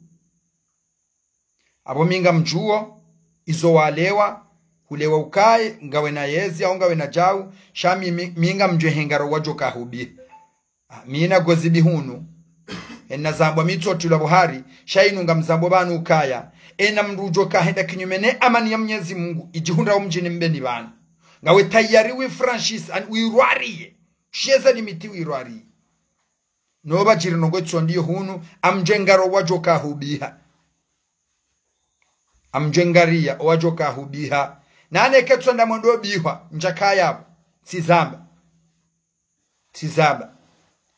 Apvo mi ngamdjuo, izo walewa, hulewa ukaye, ngawe na yezi, au ngawe na djau, sha mi, mi, mi ngamdjuo he ngaro wadjo ka hubihe. Ah, mi na gozi bihunu. Ena zambwa mi tsotulwa buhari, sha inu ngamzambwa pvanu ukaya. Ena mndru udjo ka henda kinyume ne amani ya Mnyezi Mungu, idjihundra wo mdjini Mbeni pvanu. Ngawe tayari wi franchise, an wi rwariye. Sheza limiti wi rwariye. No pvadjiri ndrongoo tsondi yo hunu, amdjo ngaro wadjo ka hubiha. Amdjo ngariya, wadjo ka hubiha. Nane ketso nda mwendo bihwa, ndjaka yapvo. Tsizamba. Tsizamba.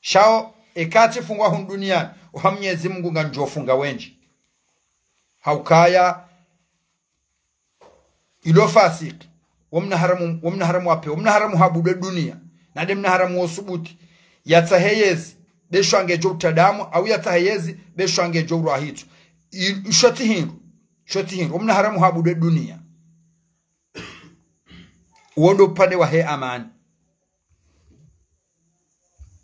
Sha wo, eka tsifungwa hunu duniani, oha Mnyezi Mungu ngandjo funga wendji. Haukaya, ilo fasiki, wo mna haramu, wo mna haramu wape, wo mna haramu habudu dunia, nade mna haramu wo subuti, yatsahe yezi, be shwange djo utadamu, au yatsahe yezi, be shwange djo urwahitso. I-, sho tsi hindru. Sho tsi hindru. Omna haramu habudu ye dunia. Uwo ndo upande wahe amani.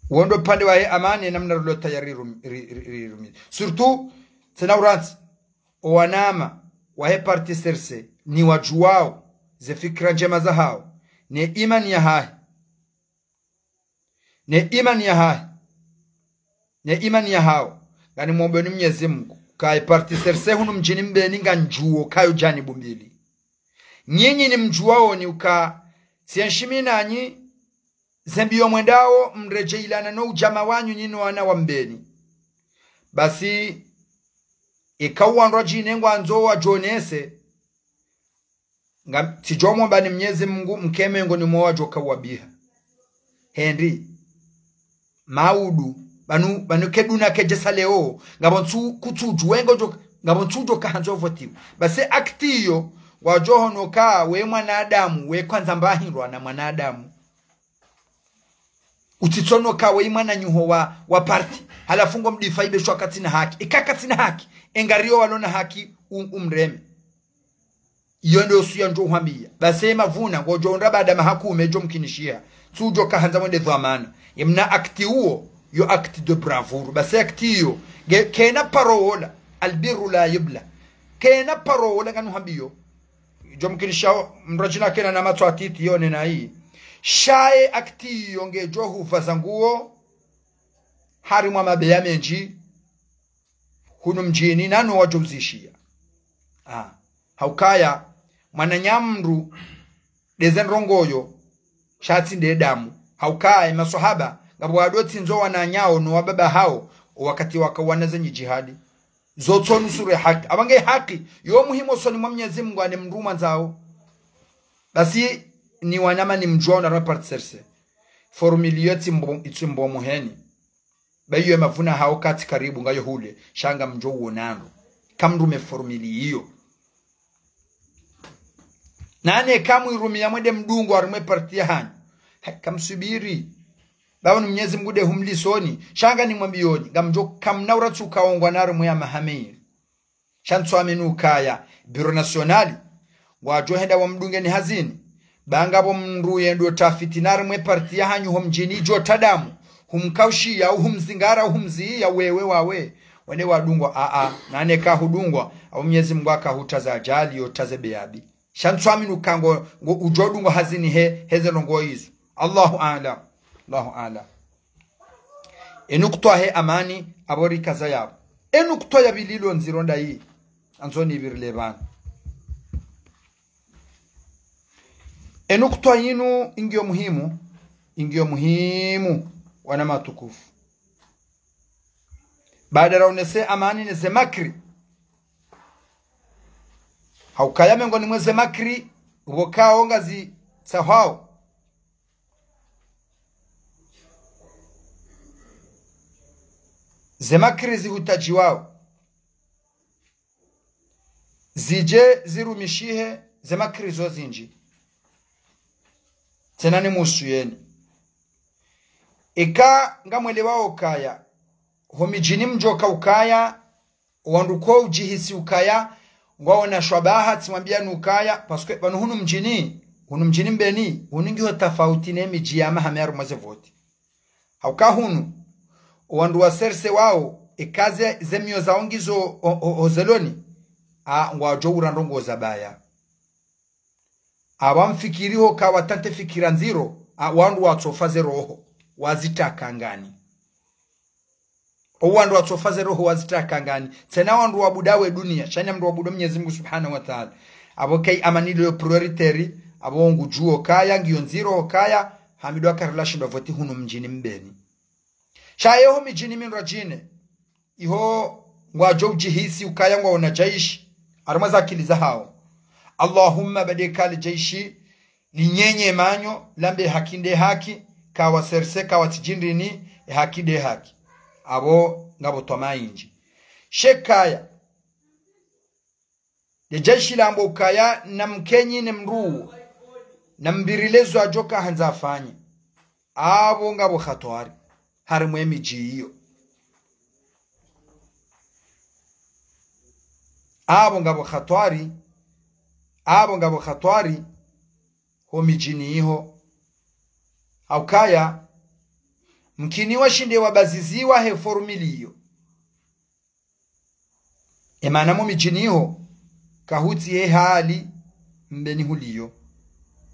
Uwo ndo upande wahe amani, namna rilo tayari rum-, ri-, ri-, ri-, rumi. Surtout, tsena urantsi, owanama wahe parti C R C, ni wadjuwao ze fikira ndjema zahawo, ne imani yahahe. Ne imani yahahe. Ne imani yahawo. Ngani mwombeni Mnyezi Mungu. Kaye parti C R C hunu mdjini Mbeni ngandjuwo kayo janibu mbili. Nyinyi ni mdjuwaoni uka, tsi enshi mi nanyi, ze mbiyo mwendawo, mredjeyi lana no udjama wanyu nyinyi wana wa Mbeni. Basi, ika uwandru wadjine ngwandzo wadjonese, nga, tsidjo mwombani Mnyezi Mungu, mkeme ngo ni mwa wadjo kawabiha. Hindri, maudu, pvanu, pvanu keduna kedjesa leo, ngapvo ntsu, kutsudju wengo djo, ngapvo ntsudjo kahandzo votiwa. Basi acte iyo, ngwadjo hono ka we mwanadamu, we kwandza mbahindrwa na mwanadamu. Utsitsono ka we mwananyuho wa, wa parti. Halafu ngo mdifa ibe shwa katsina haki. Ika katsina haki, engariyo walona haki um-, umreme. Iyo ndo usuya ndjo uhwambiya. Basi mavuna, ngodjo undra baada mahakume djo mkinishiha. Tsudjo kahandza mwende dhwamana. Yemna acte uwo, yo acte de bravoure. Basi acte iyo, nge, kena parola, albirru la yubla. Kena parola nganu hambiyo. Djo mkinisha mdru adjina kena na matso atiti yone na yi. Shaye acte iyo ngedjo huva za nguwo, harimwa mabeya mendji, hunu mdjini nanu wadjo uzishiya. Ah. Haukaya, mwananya mdru, ndeze ndrongoyo, sha tsi nde damu. Haukaya, maswahaba, ngapvo wadotsi ndzo wananyawo no wababa hawo, owakati wakawana zenyi jihadi. Zo tsonu sure haki. Apvange haki, yo muhimu osoni mwa Mnyezi Mungu ane mdru mwandzao. Basi, ni wanama ni mdjuwao na rwe parti C R C. Formule iyo tsimbo, itsimbo muheni. Ba iyo mavuna hawo katsi karibu ngayo hule, sha ngamdjo uonandro. Kamrume formule iyo. Nane kamu irumiya mwende mdungo harimwe parti yahanyu. He, kamsubiri. Bawo ni Mnyezi Mungu nde humlisoni. Sha ngani mwambiyoni. Ngamdjo kamna uratsuka ongwa na harimwe ya mahamiri. Sha ntswamini ukaya, Bureau National, ngwadjo henda wamdungeni hazini. Ba ngapvo mdru yendo tafiti na harimwe parti yahanyu ho mdjini idjo ta damu. Humkaushiya, au humzingara, au humziya, wewe wawe. Wende wadungwa, a, a, nane kahudungwa, au Mnyezi Mungu akahutaza ajali, yo taze beyabi. Sha ntswamini uka ngo, ngo udjo dungwa hazini he, heze ndrongo izo. Allahu a'lam. Allahu a'lam. Enukutwa he amani, apvo rikaza yapvo. Enukutwa ya pvili lo ndziro ndayi, andzo nipvirile pvanu. Enukutwa yinu ingiyo muhimu, ingiyo muhimu, wana matukufu. Baada raonese amani neze makri. Haukaya mengoni mweze makri, upvoka onga zi sahwao. Ze makri zihutajiwao. Zidje zirumishihe ze makri zo zindji. Tsena ni musuyeni. Eka ngamwelewao ukaya, ho midjini mdjoka ukaya, wandru ko udjihisi ukaya, ngwaona shwabaha, tsimwambiyani ukaya, parce que pvanu hunu mdjini, hunu mdjini Mbeni, hunu ngiho tafauti ne midji ya mahame harumwa ze voti. Hauka hunu, owandru wa C R C wao, eka ze, ze miyo zawo ngizo o, o, o zeloni, a, ngwadjo ura ndrongo zabaya. Apvo mfikiriho ka watsantse fikira ndziro, a, wandru watsofa ze roho, wazitaka ngani. O wandru watsofa ze roho wazitaka ngani. Tsena wandru wabuda we dunia, sha nya mdru wabuda Mnyezi Mungu Subhanahu wa Ta'ala. Apvo kayi amani lo prioritaire, apvo ngudjuo kaya, ngiyo ndziro kaya, hamidu akarila shindwa voti hunu mdjini Mbeni. Sha yeho midjini mindru adjine, iho ngwadjo udjihisi ukaya ngwaona jaishi, harumwa ze akili zahawo. Allahumma bade kali jaishi, linyenye manyo, lambe haki nde haki, kawa C R C, kawa tsidjindrini, e haki nde haki. Apvo ngapvo twama indji. Shekaya, le jaishi lambwa ukaya namkenyi ne mdru, nampvirile zo adjoka handza afanye. Apvo ngapvo hatwari, harimwe midji iyo. Apvo ngapvo hatwari, apvo ngapvo hatwari, ho midjini iho. Haukaya, mkini washinde wabaziziwa he formule iyo. Emana mo midjini iho, kahutsi ye hali mbeni huliyo.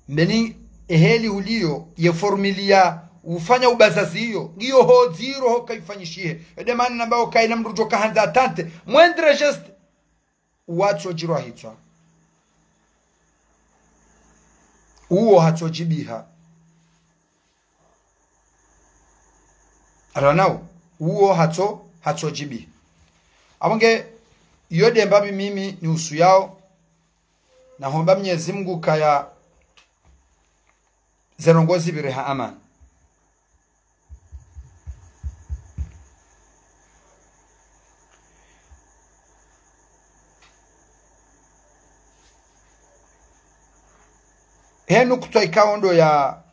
Mbeni eheli huliyo, ye formule ya ufanya ubazazi iyo, ngiyo ho dziro ho kaifanyishihe. Ede mana namba okayina mdru djo kahandza atante, moindre geste, uwo hatsodjirwa hitswa. Uwo hatsodjibiha. Alonao, uwo hatso, hatsodjibiha. Apvo nge, iyo de mbapvi mimi niusuyao, nahomba Mnyezi Mungu kaya ze ndrongoo zipvire ha amani. He nukutwa ikao ndo ya,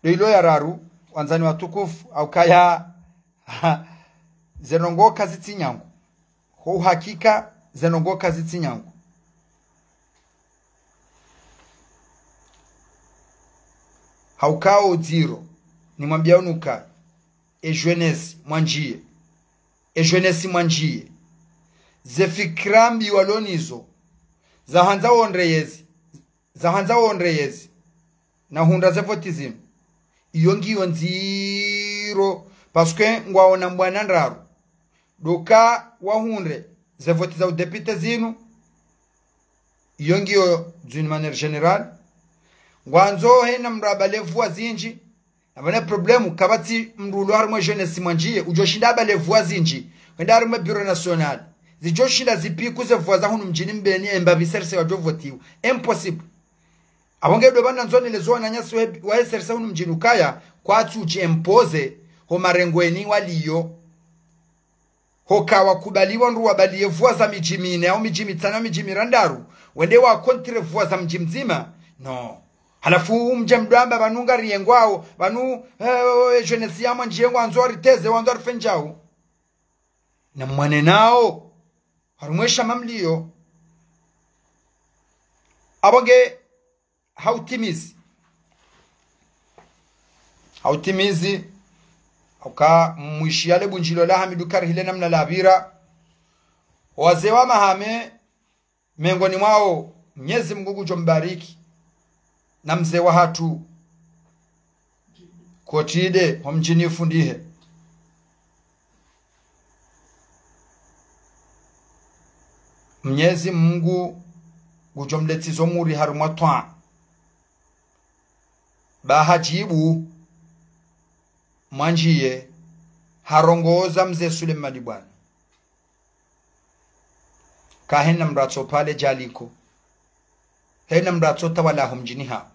ndo ilo ya raru, wandzani watukufu, haukaya, ze ndrongoo kazitsi nyangu. Ho uhakika, ze ndrongoo kazitsi nyangu. Haukao dziro, nimwambia unuka, e jeunesse mwandjiye, e jeunesse mwandjiye. Ze fikira mbi walo nizo, zahandza wondre yezi, zahandza wondre yezi, na hundra ze voti zinu. Iyo ngiyo ndziro, parce que ngwaona mbwana ndraru. Doka wahundre ze voti za udepite zinu, iyo ngiyo d'une manière générale. Ngwandzo hena mdru abale voix zindji, na pvana problème, kapvatsi mdru ulo harimwa jeunesse mwandjiye, udjoshinda abale voix zindji, hwenda harimwa Bureau National. Zidjoshinda zipiku ze voix za hunu mdjini Mbeni, embapvi C R C wadjo votiwa. Impossible. Apvo nge ndo pvanu nandzo nelezo wananyasi we, wa C R C hunu mdjini ukaya, kwatsu udji imposer, ho marengweni waliyo. Hoka wakubali wandru wabaliye voix za midji mine, au midji mitsanu, au midji mirandraru, wende wa contre voix za mdji mdzima. No. Halafu mdje mdwamba pvanu ngariengwao, pvanu, eh, jeunesse ya mwandjiye ngwandzo wariteze, wandzo warifenjao. Na mwane nao, harumwesha mamliyo. Apvo nge, hautimizi. Hautimizi. Hauka mwishiya le bundjilio la Hamidu Karihile namna lapvira. Wazee wa Mahame, mengoni mwao, Mnyezi Mungu ngudjo mbariki. Na mzee wahatru, Kotide, ho mdjini Fundihe. Mnyezi Mungu ngudjo mletsizo muri harumwa twa. Ba hadjibu, mwandjiye, harongoza mze Sulemani bwana. Kahena mdru atso pale djaliko. Hena mdru atso tawala ho mdjini ha.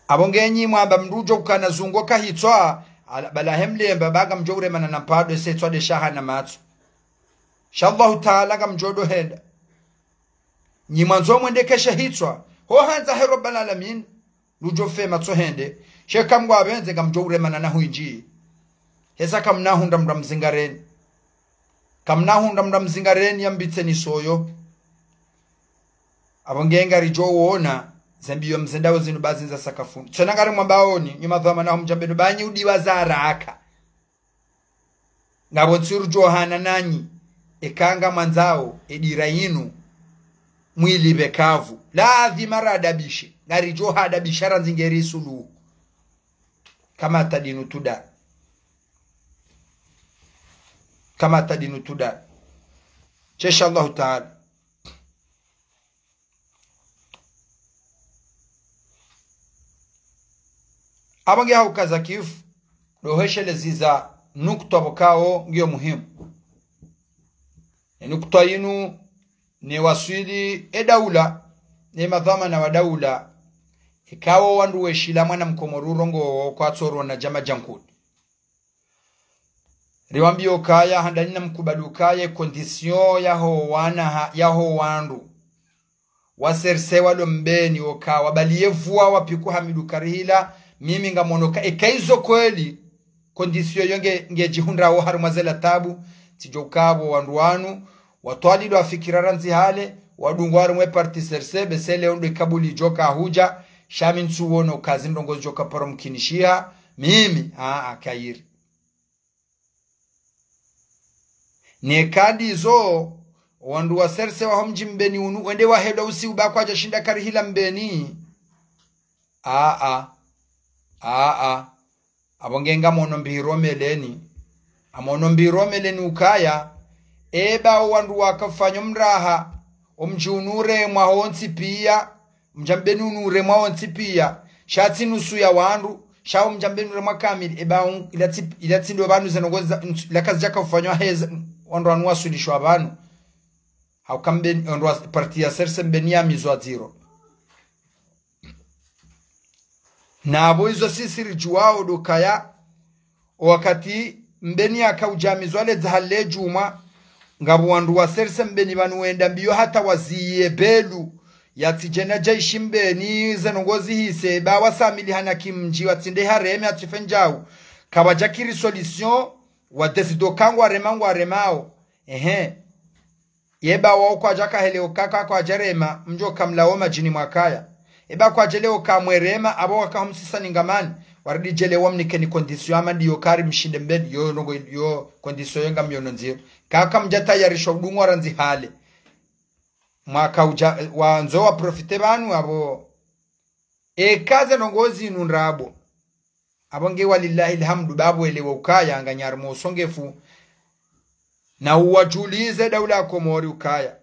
Apvo ngenyi mwamba mdru udjo ukana zungo kahitswa, ala, bala hemlemba ba ngamdjo uremana na mpado ese tswa de shaha na matso. Insha Allahu Taala ngamdjo ndo henda. Nyi mwandzo mwendekeshe hitswa, ho handza he Rabbal Alamin, ludjo fe matso hende, sheka mngwa pvendze ngamdjo uremana na hwindji. Hesa kamna hundra mdru mzingareni. Kamna hundra mdru mzingareni ya mbitseni soyo. Apvo nge ngaridjo wona, zembiyo mzendao zinu ba zindza sakafuni. Tsena ngari mwambaoni, nyi madhwamana ho mdjambenu ba nyi udiwa za haraka. Ngapvo ntsiru djo hana nanyi, eka ngamwandzao, edira yinu, mwili pvekavu. Ladhima radabishe, ngaridjo hadabisha randzi ngeri suluhu. Kama tadinu tuda. Kama tadinu tuda. Insha Allahu Taala. Apvo nge haukaza kifu, ndo hwesheleza nukutwa pvo kao ngiyo muhimu. Ne nukutwa yinu, ne waswili e daula, ne madhwamana wa daula, ikao wandru weshila mwana mkomori urongowo kwatsu rona djama dja nkuni. Riwambiyo kaya handani na mkubali ukaya condition yaho wana ha, yaho wandru. Wa C R C walo Mbeni woka, wabaliye voix wapiku Hamidu Karihila, mimi ngamono ka, eka izo kweli, condition yo nge, ngedjihundrawo harumwa zela tabu, tsidjo kapvo wandru wanu, watwalilwa fikira randzi hale, wadungwa harumwa e parti C R C, bese leo ndo ikabuli djoka hudja, sha mi ntsuwono uka zindrongo zidjoka paro mkinishiha, mimi, aa, kayiri. Neka ndizo, wandru wa C R C waho mdji Mbeni unu, wende wahedwa usiku ba kwadja shinda karihila Mbeni. Aa, aa. Apvo nge ngamono mbihiro meleni. Amono mbihiro meleni ukaya. Eba o wandru waka ufanya o mraha. O mdji unu uremwa wontsi pia. Mdji wa Mbeni unu uremwa wontsi pia. Sha tsi nusu ya wandru. Sha o mdji wa Mbeni uremwa kamili. Eba un-, ila tsi, ila tsi ndo pvanu zendrongo za, ila kazidjaka ufanywa heze, wandru wanu wasulishwa pvanu. Hauka Mbeni, wandru wa parti ya C R C Mbeni yamizwa dziro. Na apvo izo sisi ridjuwao ndo ukaya, o wakati Mbeni yaka udjamizwa le dzaha le djumwa, ngapvo wandru wa C R C Mbeni pvanu wenda mbio hata waziye Belu, yatsidje na djeshi Mbeni zendrongo zihise, ba wasamilihana kimdji watsinde hareme atsife ndjau, kapvadjakiri solution, wadécidé uka ngwarema ngwaremao. Ehe. Yeba wao kwadjaka hele ukaka kwadjarema, mdjo kamlawo madjini mwakaya. Eba kwadjele uka mwerema, apvo waka humsisa ningamani. Waridi djele wamnikeni condition ama ndiyo kari mshinde Mbeni, yo ndrongo yo condition yo ngamyono ndziro. Kaka mdja tayarishwa udungwa randzi hale. Mwaka udja, wandzo wa profité pvanu apvo. Eka zendrongo zinu ndrabo. Apvo nge walillahi alhamdu ba pvo elewa ukaya nganyari mosongefu. Na uwadjulize daula ya Komori ukaya.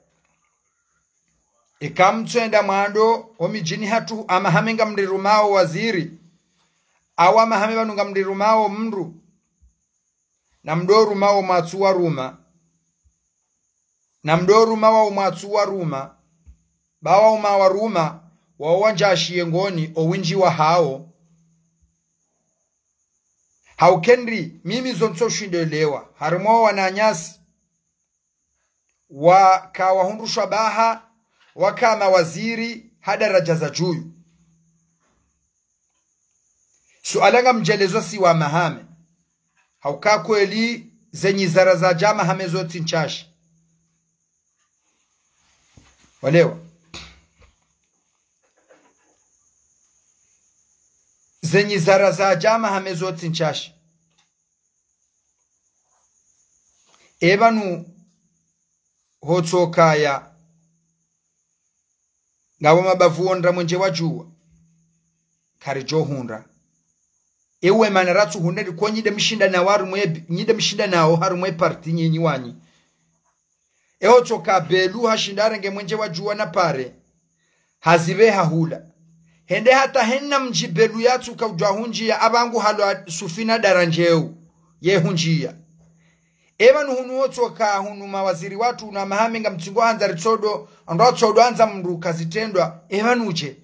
Eka mtswenda mwando, o midjini hatru amahame ngamrirumao waziri. Awa amahame pvanu ngamrirumao mndru. Na mdo rumao mwatsu waruma. Na mdo ruma wao mwatsu waruma. Ba wao ma waruma, wao wandjashiye ngoni, o windji wahao. Hauka ndri, mimi zo ntsoshindelewa. Harumwa wananyasi. Waka wahundrushwa baha, waka mawaziri, ha daradja za dju. Suala ngamdjelezo si wa mahame. Hauka kweli zenyi zara zadja mahame zo tsi ntsashi. Walewa. Zenyi zara zadja mahame zo tsi ntsashi. Epvanu hotsokaya. Ngapvo mabavu wondra mwenje wa djuwa. Karidjo hundra. Ewe mana ratsu hundra liko nyi nde mshinda nao harumwa e, nyi nde mshinda nao harumwa e parti nyinyi wanyi. Eho tsoka Belu hashinda harenge mwenje wa djuwa na pare. Hazipve hahula. Hende hata hena mdji Belu yatsuka udjuwa hundjiya apvangu halwa sufina darandjeu. Ye hundjiya. Epvanu hunu wotsoka hunu mawaziri watru na mahame ngamtsingo handza ritsodo, ando atsodo handza mndru kazitrendwa, epvanu dje.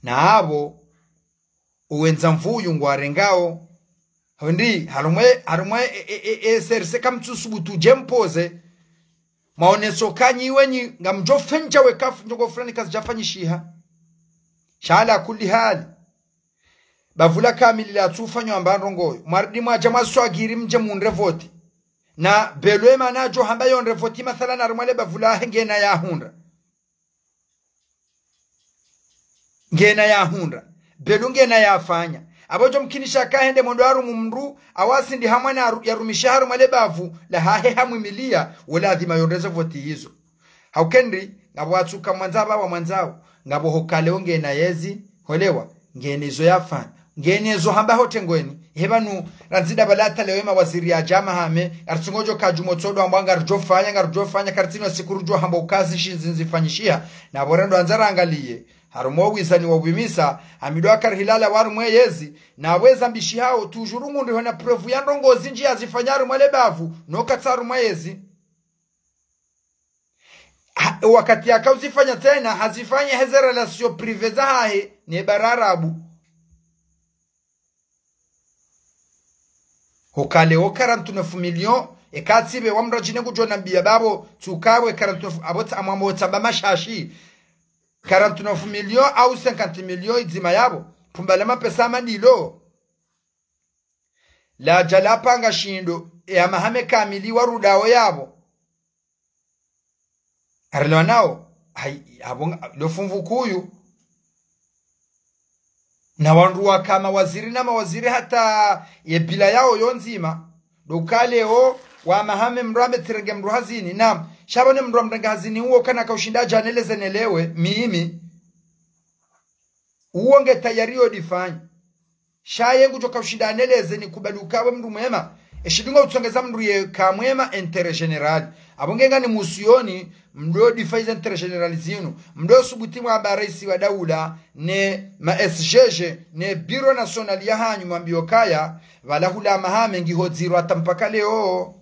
Na apvo, uwendza mvuyu ngwarengao. Hondri, harumwa e, harumwa e, e, e, e, serse kamtsusubutu dje mpoze. Maoneso kanyi wenyi, ngamdjo fendja weka fu ndrongo fulani kazidjafanyishiha. Sha ala kulli hali. Bavu la kamili latsufanyo amba ndrongo yo. Mwaridi mwadja mwaswagiri mdje mundre voti. Na Belu emana djo hamba yondre voti mathalan harumwa le bavu lahe ngena yahundra. Ngena yahundra. Belu ngena yafanya. Apvo djo mkinisha kahende mwendo harumu mndru, awasi ndi hamwa na aru-, yarumisha harumwa le bavu, lahahe hamwimiliya, wo ladhima yondre ze voti yizo. Hauka ndri, ngapvo watsuka mwandza apva wamwandzao, ngapvo hokale o ngena yezi, holewa, ngena izo yafanya. Ngena izo hamba hotrengweni, hepvanu, randzi dapva lata leo emawaziri yadja mahame, ngaritsingo djo kadjumo tsodo hamba ngaridjo fanya, ngaridjo fanya, karitsina siku rudjo hamba uka zi shindzi nzifanyishiha, na pvo rendo handza rangaliye, harumwa wizani wa wimisa, hamido akarihilala harumwa yezi, na pvo eza mbishihao, tujuru ngundri hona preuve ya ndrongo zindji yazifanya harumwa le bavu, no katsa harumwa yezi. Ha, wakati yakauzifanya tsena, hazifanya heze relation privée zahahe, ne bara arabu. Hokale o quarante-neuf millions, eka tsipve wa mradjine kudjo nambiya bapvo, tsukapve quarante-neuf, apvo tsa amwambo tsamba mashashi. Quarante-neuf millions au cinquante millions idzima yapvo, pvumba la mapesa amadilo. Ladja lapanga shindo, ya mahame kamili warudao yapvo. Arelewa nao, hayi, apvo nga, lo fumvu kuyu. Na wandru waka mawaziri na mawaziri hata ye bila yao yo ndzima. Ndo uka leo, wa mahame mndru ame tsirenge mndru hazini. Naam, sha pvo ne mndru amrenge hazini uwo kana kaushinda ajaneleze nelewe, mimi. Uwo nge tayari yo défendre. Sha ye ngudjo kaushinda aneleze nikubali uka we mndru mwema. Eshidunga utsongeza mndru yeka mwema intérêt général. Apvo nge ngani musiyoni, mdo défendre intérêt général zinu. Mdo subuti mwamba raisi wa daula, ne ma S G G, ne Bureau National ya hanyu mwambiyo kaya, pvala hula mahame ngiho dziro hata mpaka leo.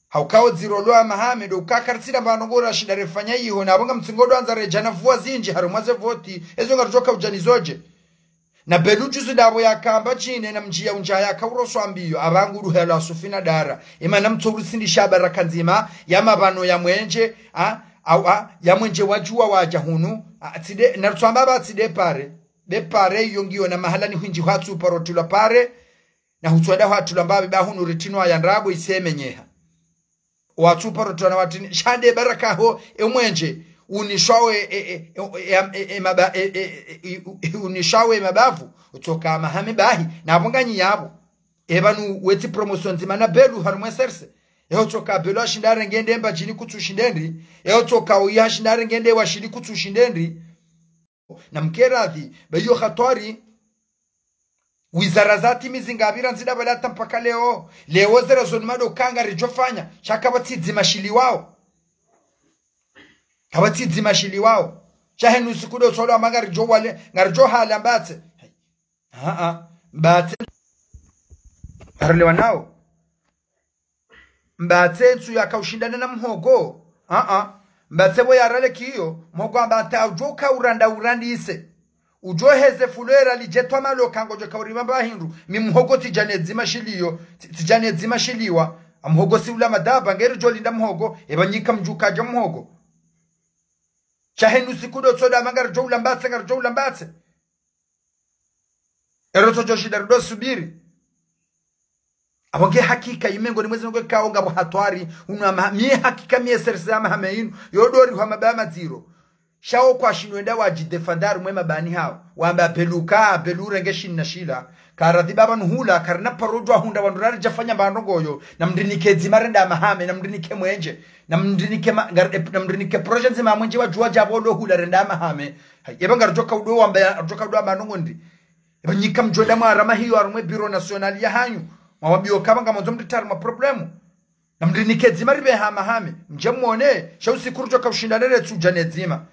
Hauka odziro lwa mahame, ndo uka karitsina mbano ngora shinda refanya iho, na apvo nga mtsingo ndo andza redjana vuwa zindji, harumwa ze voti, ezo ngaridjo kaudjani zodje. Na Belu juzi ndapvo yakamba shine, na mdji ya undja yaka uroswa mbiyo, apvangu duhela sufi na dara. Ima na mtso urisindisha baraka ndzima, ya mapvano ya mwenje, a, au, a, ya mwenje wadjuwa wadja hunu, a, tsi nde, na rutswamba apva tsi nde pare. Nde pare iyo ngiyo na mahala ni hwindji hwatsu paro tula pare, na hutswada hwatula mbapvi ba hunu ritinwa ya ndrabo isemenyeha. Watsu paro tula na watini, sha nde baraka ho, e mwenje, unishwawe, e, e, e, e, e, e, maba-, e, e, e, e, u-, unishwawe mabavu, utsoka mahame bahi, na apvo nganyi yapvo. E pvanu wetsi promotion ndzima na Belu harumwa serse. E utsoka Belu ashinda arenge nde Mbadjini kutsu shinde ndri. E utsoka uya ashinda arenge nde Washili kutsu shinde ndri. Na mkeradhi, ba iyo hatwari, wizara za timizi ngapvira ndzida pvala hata mpaka leo, leo zera zoni mado ka ngaridjo fanya, sha kapvatsi dzima shiliwao. Kapvatsi dzima shiliwao. Sha henu siku ndo tsolo amba ngaridjo wale, ngaridjo hala Mbatse. Aa, Mbatse. Arelewa nao. Mbatse ntsu yaka ushindana na mhogo. Aa. Mbatse pvo yarale kiyo, mhogo amba hata udjo ka uranda urandise. Udjo heze fulera lidjetwa malo ka ngodjo ka urima mba hindru. Mi mhogo tsidjane dzima shiliyo, tsi-, tsidjane dzima shiliwa. A mhogo si ula madaba, ngeri djo linda mhogo, e pvanyika mdjuka dja mhogo. Sha henu siku ndo tsoda amba ngaridjo ula Mbatse, ngaridjo ula Mbatse. Ero tsodjo shinda rudo subiri. Apvo nge hakika imengo ni mwezi nge kao ngapvo hatwari, unu ama, mie hakika mie serse ya mahame inu, yo ndo rihwa mabaya madziro. Sha wo kwashinu wenda wadjidéfendre harumwa e mabani hao. Wamba Belu ka, Belu renge shini na shila. Karadhi baba nuhula, karina paro djwa hundra wandru raridja fanya mbandrongo yo. Na mndrinike dzima renda mahame, na mndrinike mwenje. Na mndrinike ma-, ngar-, e, na mndrinike projet ndzima mwenje wadjuwa djapvo ndo hula renda mahame. Hayi, eba ngaridjo ka udo wamba, ngaridjo ka udo wamba ndrongo ndri. Eba nyika mdjo nda mwarama hiyo harumwa e Bureau National ya hanyu. Mwawambiyo kamba ngamwandzo mditari ma problème. Na mndrinike dzima ripve ha mahame. Mdje mwone, sha usiku rudjo ka ushinda nere tsudja ne dzima.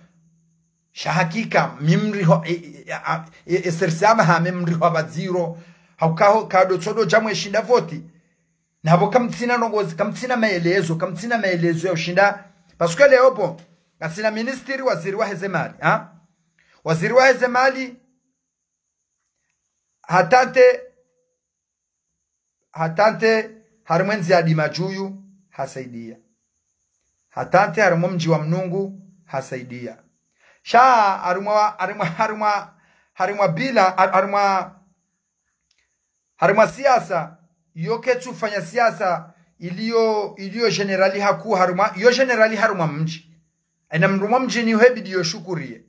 Sha hakika, mi mrihwa, e, e, a, e, e, serse ya mahame mrihwa pvadziro. Hauka ho, kado tsodo dja mweshinda voti. Na apvo kamtsina ndrongozi, kamtsina maelezo, kamtsina maelezo ya ushinda. Parce que leo pvo, ngasina ministri, waziri wa heze mali, ha? Waziri wa heze mali, hatante, hatante, harumwa e ndziya ya Dima Djuyu, hasaidia. Hatante, harumwa mdji wa Mnungu, hasaidia. Sha, harumwa, harumwa, harumwa, harumwa bila, har-, harumwa, harumwa siasa, yo ketsu fanya siasa iliyo, iliyo générale hakuu harumwa, yo générale harumwa mdji. Ena mndru mwa mdjini iho ebidi yo shukuriye.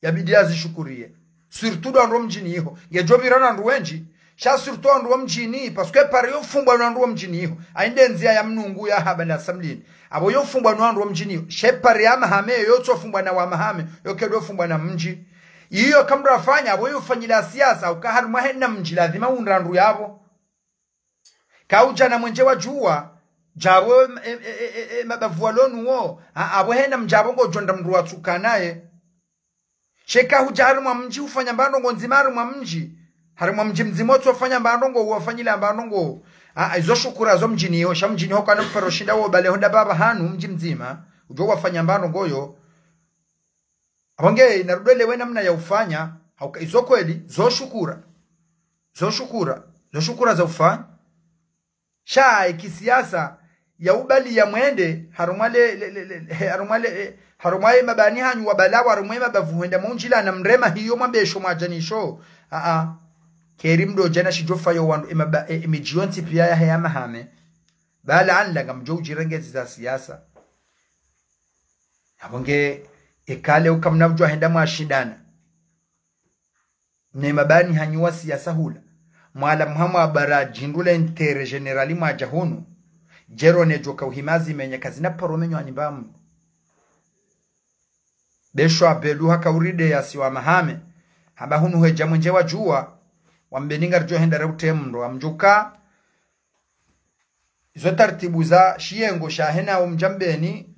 Yabidi yazishukuriye. Surtout ndo wandru wa mdjini iho. Ngedjo pvira na wandru wendji. Sha surtout wandru wa mdjini, parce que pare yo fumbwa na wandru wa mdjini iho. Ayi nde ndziya ya Mnungu ya haba na Samlini. Apvo yo fumbwa na wandru wa mdjini iho. She pare ya mahame, yo tso fumbwa na wa mahame, yo kedo fumbwa na mdji. Iyo kamdru afanya, apvo yo fanyila siasa, uka harumwa hena mdji, lazima undra wandru yapvo. Kaudja na mwenje wadjuwa, djapvo, e, e, e, e, e, mabavu walo nuwo, a, apvo hena mdji apvo ngodjo ndra mndru watsuka naye. She kahudja harumwa mdji ufanya mbandrongo ndzima harumwa mdji. Harumwa mdji mdzima utso fanya mbandrongo, uwafanyila mbandrongo. A, a, izo shukura zo mdjini iho, sha mdjini iho kana mparo shinda wo bale honda baba hanu mdji mdzima. Udjo wafanya mbandrongo yo. Apvo nge, narudwelewe namna ya ufanya, hauka izo kweli, zo shukura. Zo shukura. Zo shukura za ufanya. Sha, e kisiasa, ya ubali ya mwende, harumwa le, le, le, le, he, harumwa le, e, harumwa e mabani hanyu wabalawa, harumwa e mabavu hwenda mundjila na mrema hiyo mwambesho mwadjanisho. A, a. Keri mdodja na shidjofa yo wandru emaba-, e-, emidji yontsi piya yahe ya Mahame. Bala anla ngamdjo udjirengezi za siasa. Apvo nge ekale uka mna udjo henda mwashindana ne mabani hanyu wa siasa hula. Mwala muhamwa bara djindru le intérêt général mwadja hunu. Djero ne djoka uhimazi menye kazina paro menyo animbamu. Beshwa belu haka uride ya siwa Mahame. Hamba hunu hedja mwenje wadjuwa. Wambeni ngaridjo henda re utemndo. Amdjuka. Izo tartibu za shiyengo shahe na umdja Mbeni,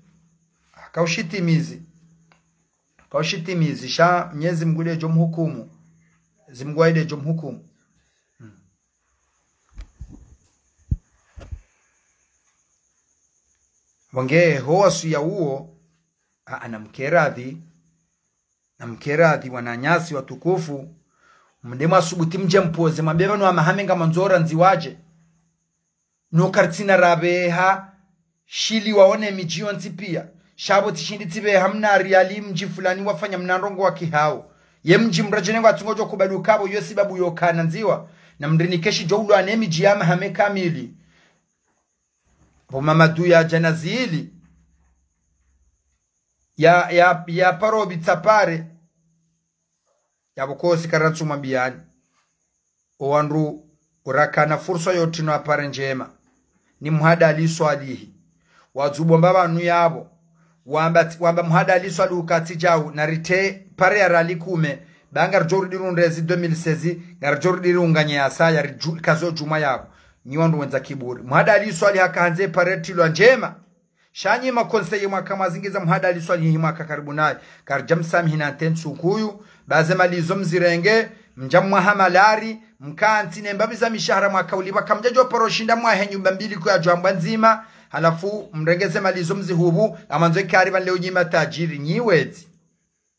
haka ushitimizi. Haka ushitimizi, sha Mnyezi Mngu nde djo mhukumu. Mnyezi Mngu nde djo mhukumu. Hmm. Wange ho wasuya uwo, a, a, namkeradhi. Namkeradhi wananyasi watukufu, mde mwasubuti mdje mpoze, mwambe pvanu wa Mahame ngamwandzo randziwadje. No karitsina rabeha, shili waone midji yontsi piya. Sha pvo tsishindi tsibeha mna riali mdji fulani wafanya mna ndrongo wa kihao. Ye mdji mradjene ngwatsungo djo kubali ukapvo yo sibabu yo kana ndziwa. Na mrinike shidjo ulwa ne midji ya Mahame kamili. Pvo Mamadu yadja na zili. Ya, ya, ya paro bitsa pare. Yapvo kosi karantsuma mbiyani. O wandru urakana fursa yo tino apare ndjema. Ni Muhada Ali Swalihi. Wadzubo mba pvanu yapvo. Wamba, wamba Muhada Ali Swalihi ukatsi djau, na rite pare ya riali kume. Ba ngaridjo rudi rundrezi deux mille seize, ngaridjo rudi runganye ya saya, ridju-, kazo djuma yapvo. Nyi wandru wendza kiburi. Muhada Ali Swalihi haka handze pare tilwa ndjema. Sha nyi makonseye mwaka mwazingiza Muhada Ali Swalihi mwaka karibu naye. Karidja msamihi na ntentsu kuyu. Ba ze mali zo mzirenge, mdja mwaha malari, mkantsi ne mbapvi za mishahara mwaka ulipva, kamdja djo paro shinda mwahe nyumba mbili kuyadjwambwa ndzima, halafu mrenge ze mali zo mzihubu, ngamwandzo kari pvanu leo nyi matajiri, nyi wedzi.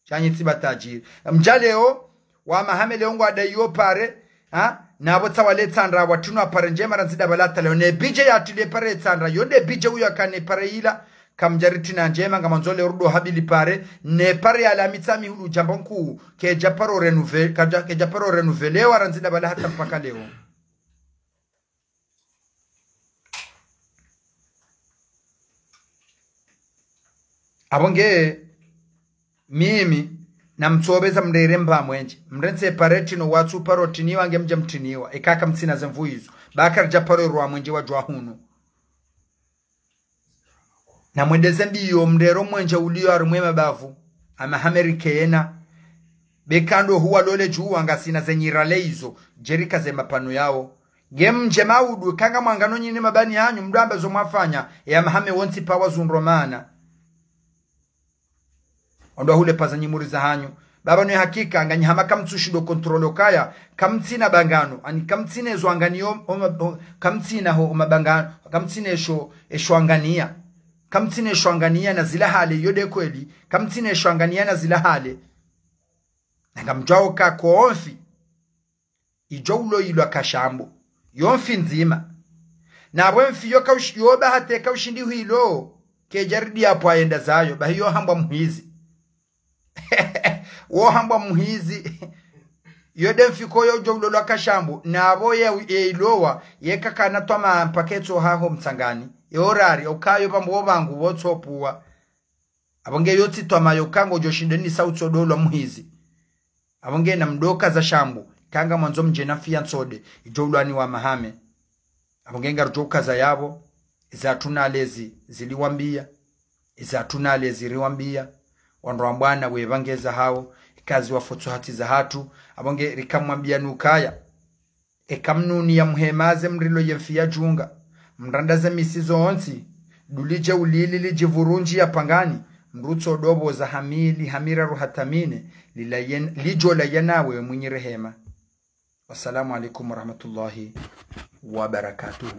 Sha nyi tsi matajiri. Mdja leo, wa Mahame leo ngwadayiwo pare, ha? Na pvo tsa wale Tsandra, watino apare ndjema randzi da pvala hata leo. Ne budget yatile pare Tsandra, yo nde budget uyo akane pare ila, kamdja ritrina ndjema, ngamwandzo leo rudo habili pare, ne pare ya la Mitsamihuli udjamba nkuu, kedja paro renouve-, kadja, kedja paro renouvelé wa randzi da pvala hata mpaka leo. Apvo nge, mimi, namtsobeza mrere mba mwenje. Mrentse pare tino watsu paro tiniwa nge mdja mtiniwa. Eka kamtsina ze nvu izo. Ba karidja paro rwa mwenje wadjuwa hunu. Na mwendeze mbiyo mrero mwenje uliyo harumwa ye mabavu. Ama Mahame rikena. Be kando huwa lole djuwa ngasina ze nyirale izo. Djerika ze mapano yawo. Nge mdje maudu, kanga mwangano nyi ne mabani hanyu, mdwamba zo mwafanya, ya Mahame wontsi pawa zundro mana. Ondo hule paza nyimuri za hanyu. Baba nwe hakika, nganyi hama kamtsushindo contrôle kaya, kamtsina bangano, ani kamtsina ezo anganiyo, oma, o, kamtsina ho, oma bangano, kamtsina esho, esho anganiya. Kamtsina esho anganiya na zila hale, yo nde kweli, kamtsina esho anganiya na zila hale. Na ngamdjuwao ka konfi. Idjo ulo ilwa kashambo. Yo mfi ndzima. Na pvo mfi yo kaush-, yo ba hata kaushindi hwilo. Kedja ridi yapvo yenda zayo. Ba hiyo hambwa mhizi. Wo hambwa mhizi. Yo nde mfi ko yo djo ulolwa kashambo. Na pvo ye, ye ilowa. Ye kakana twama mpaka etso haho mtsangani. Ye orari. Ukayo pvambo pvangu pvo tsopuwa. Apvo nge yo tsi twama yo kango djo shinde ni sa utso dolwa mhizi. Apvo nge namdo kaza shambo, kanga mwandzo mdje na mfi ya ntsode, idjo ulwani wa Mahame. Apvo nge ngarudjo kaza yapvo, iza hatru na lezi ziliwambiya, iza hatru na lezi riwambiya, wandru wa mbwana wepva nge za hawo, ikazi wafotso hati za hatru, apvo nge rikamwambiya nukaya. Eka mnuni ya muhemaze mrilo ye mfi ya djunga. Mranda ze misi zontsi. Dulidje ulili lidjivurundji ya pangani. Mrutso dobo za hamili, hamira ruhatamine. Lila yen-, lidjo la yenawe mwinyi rehema. Wassalamu alaikum warahmatullahi wabarakatuhu.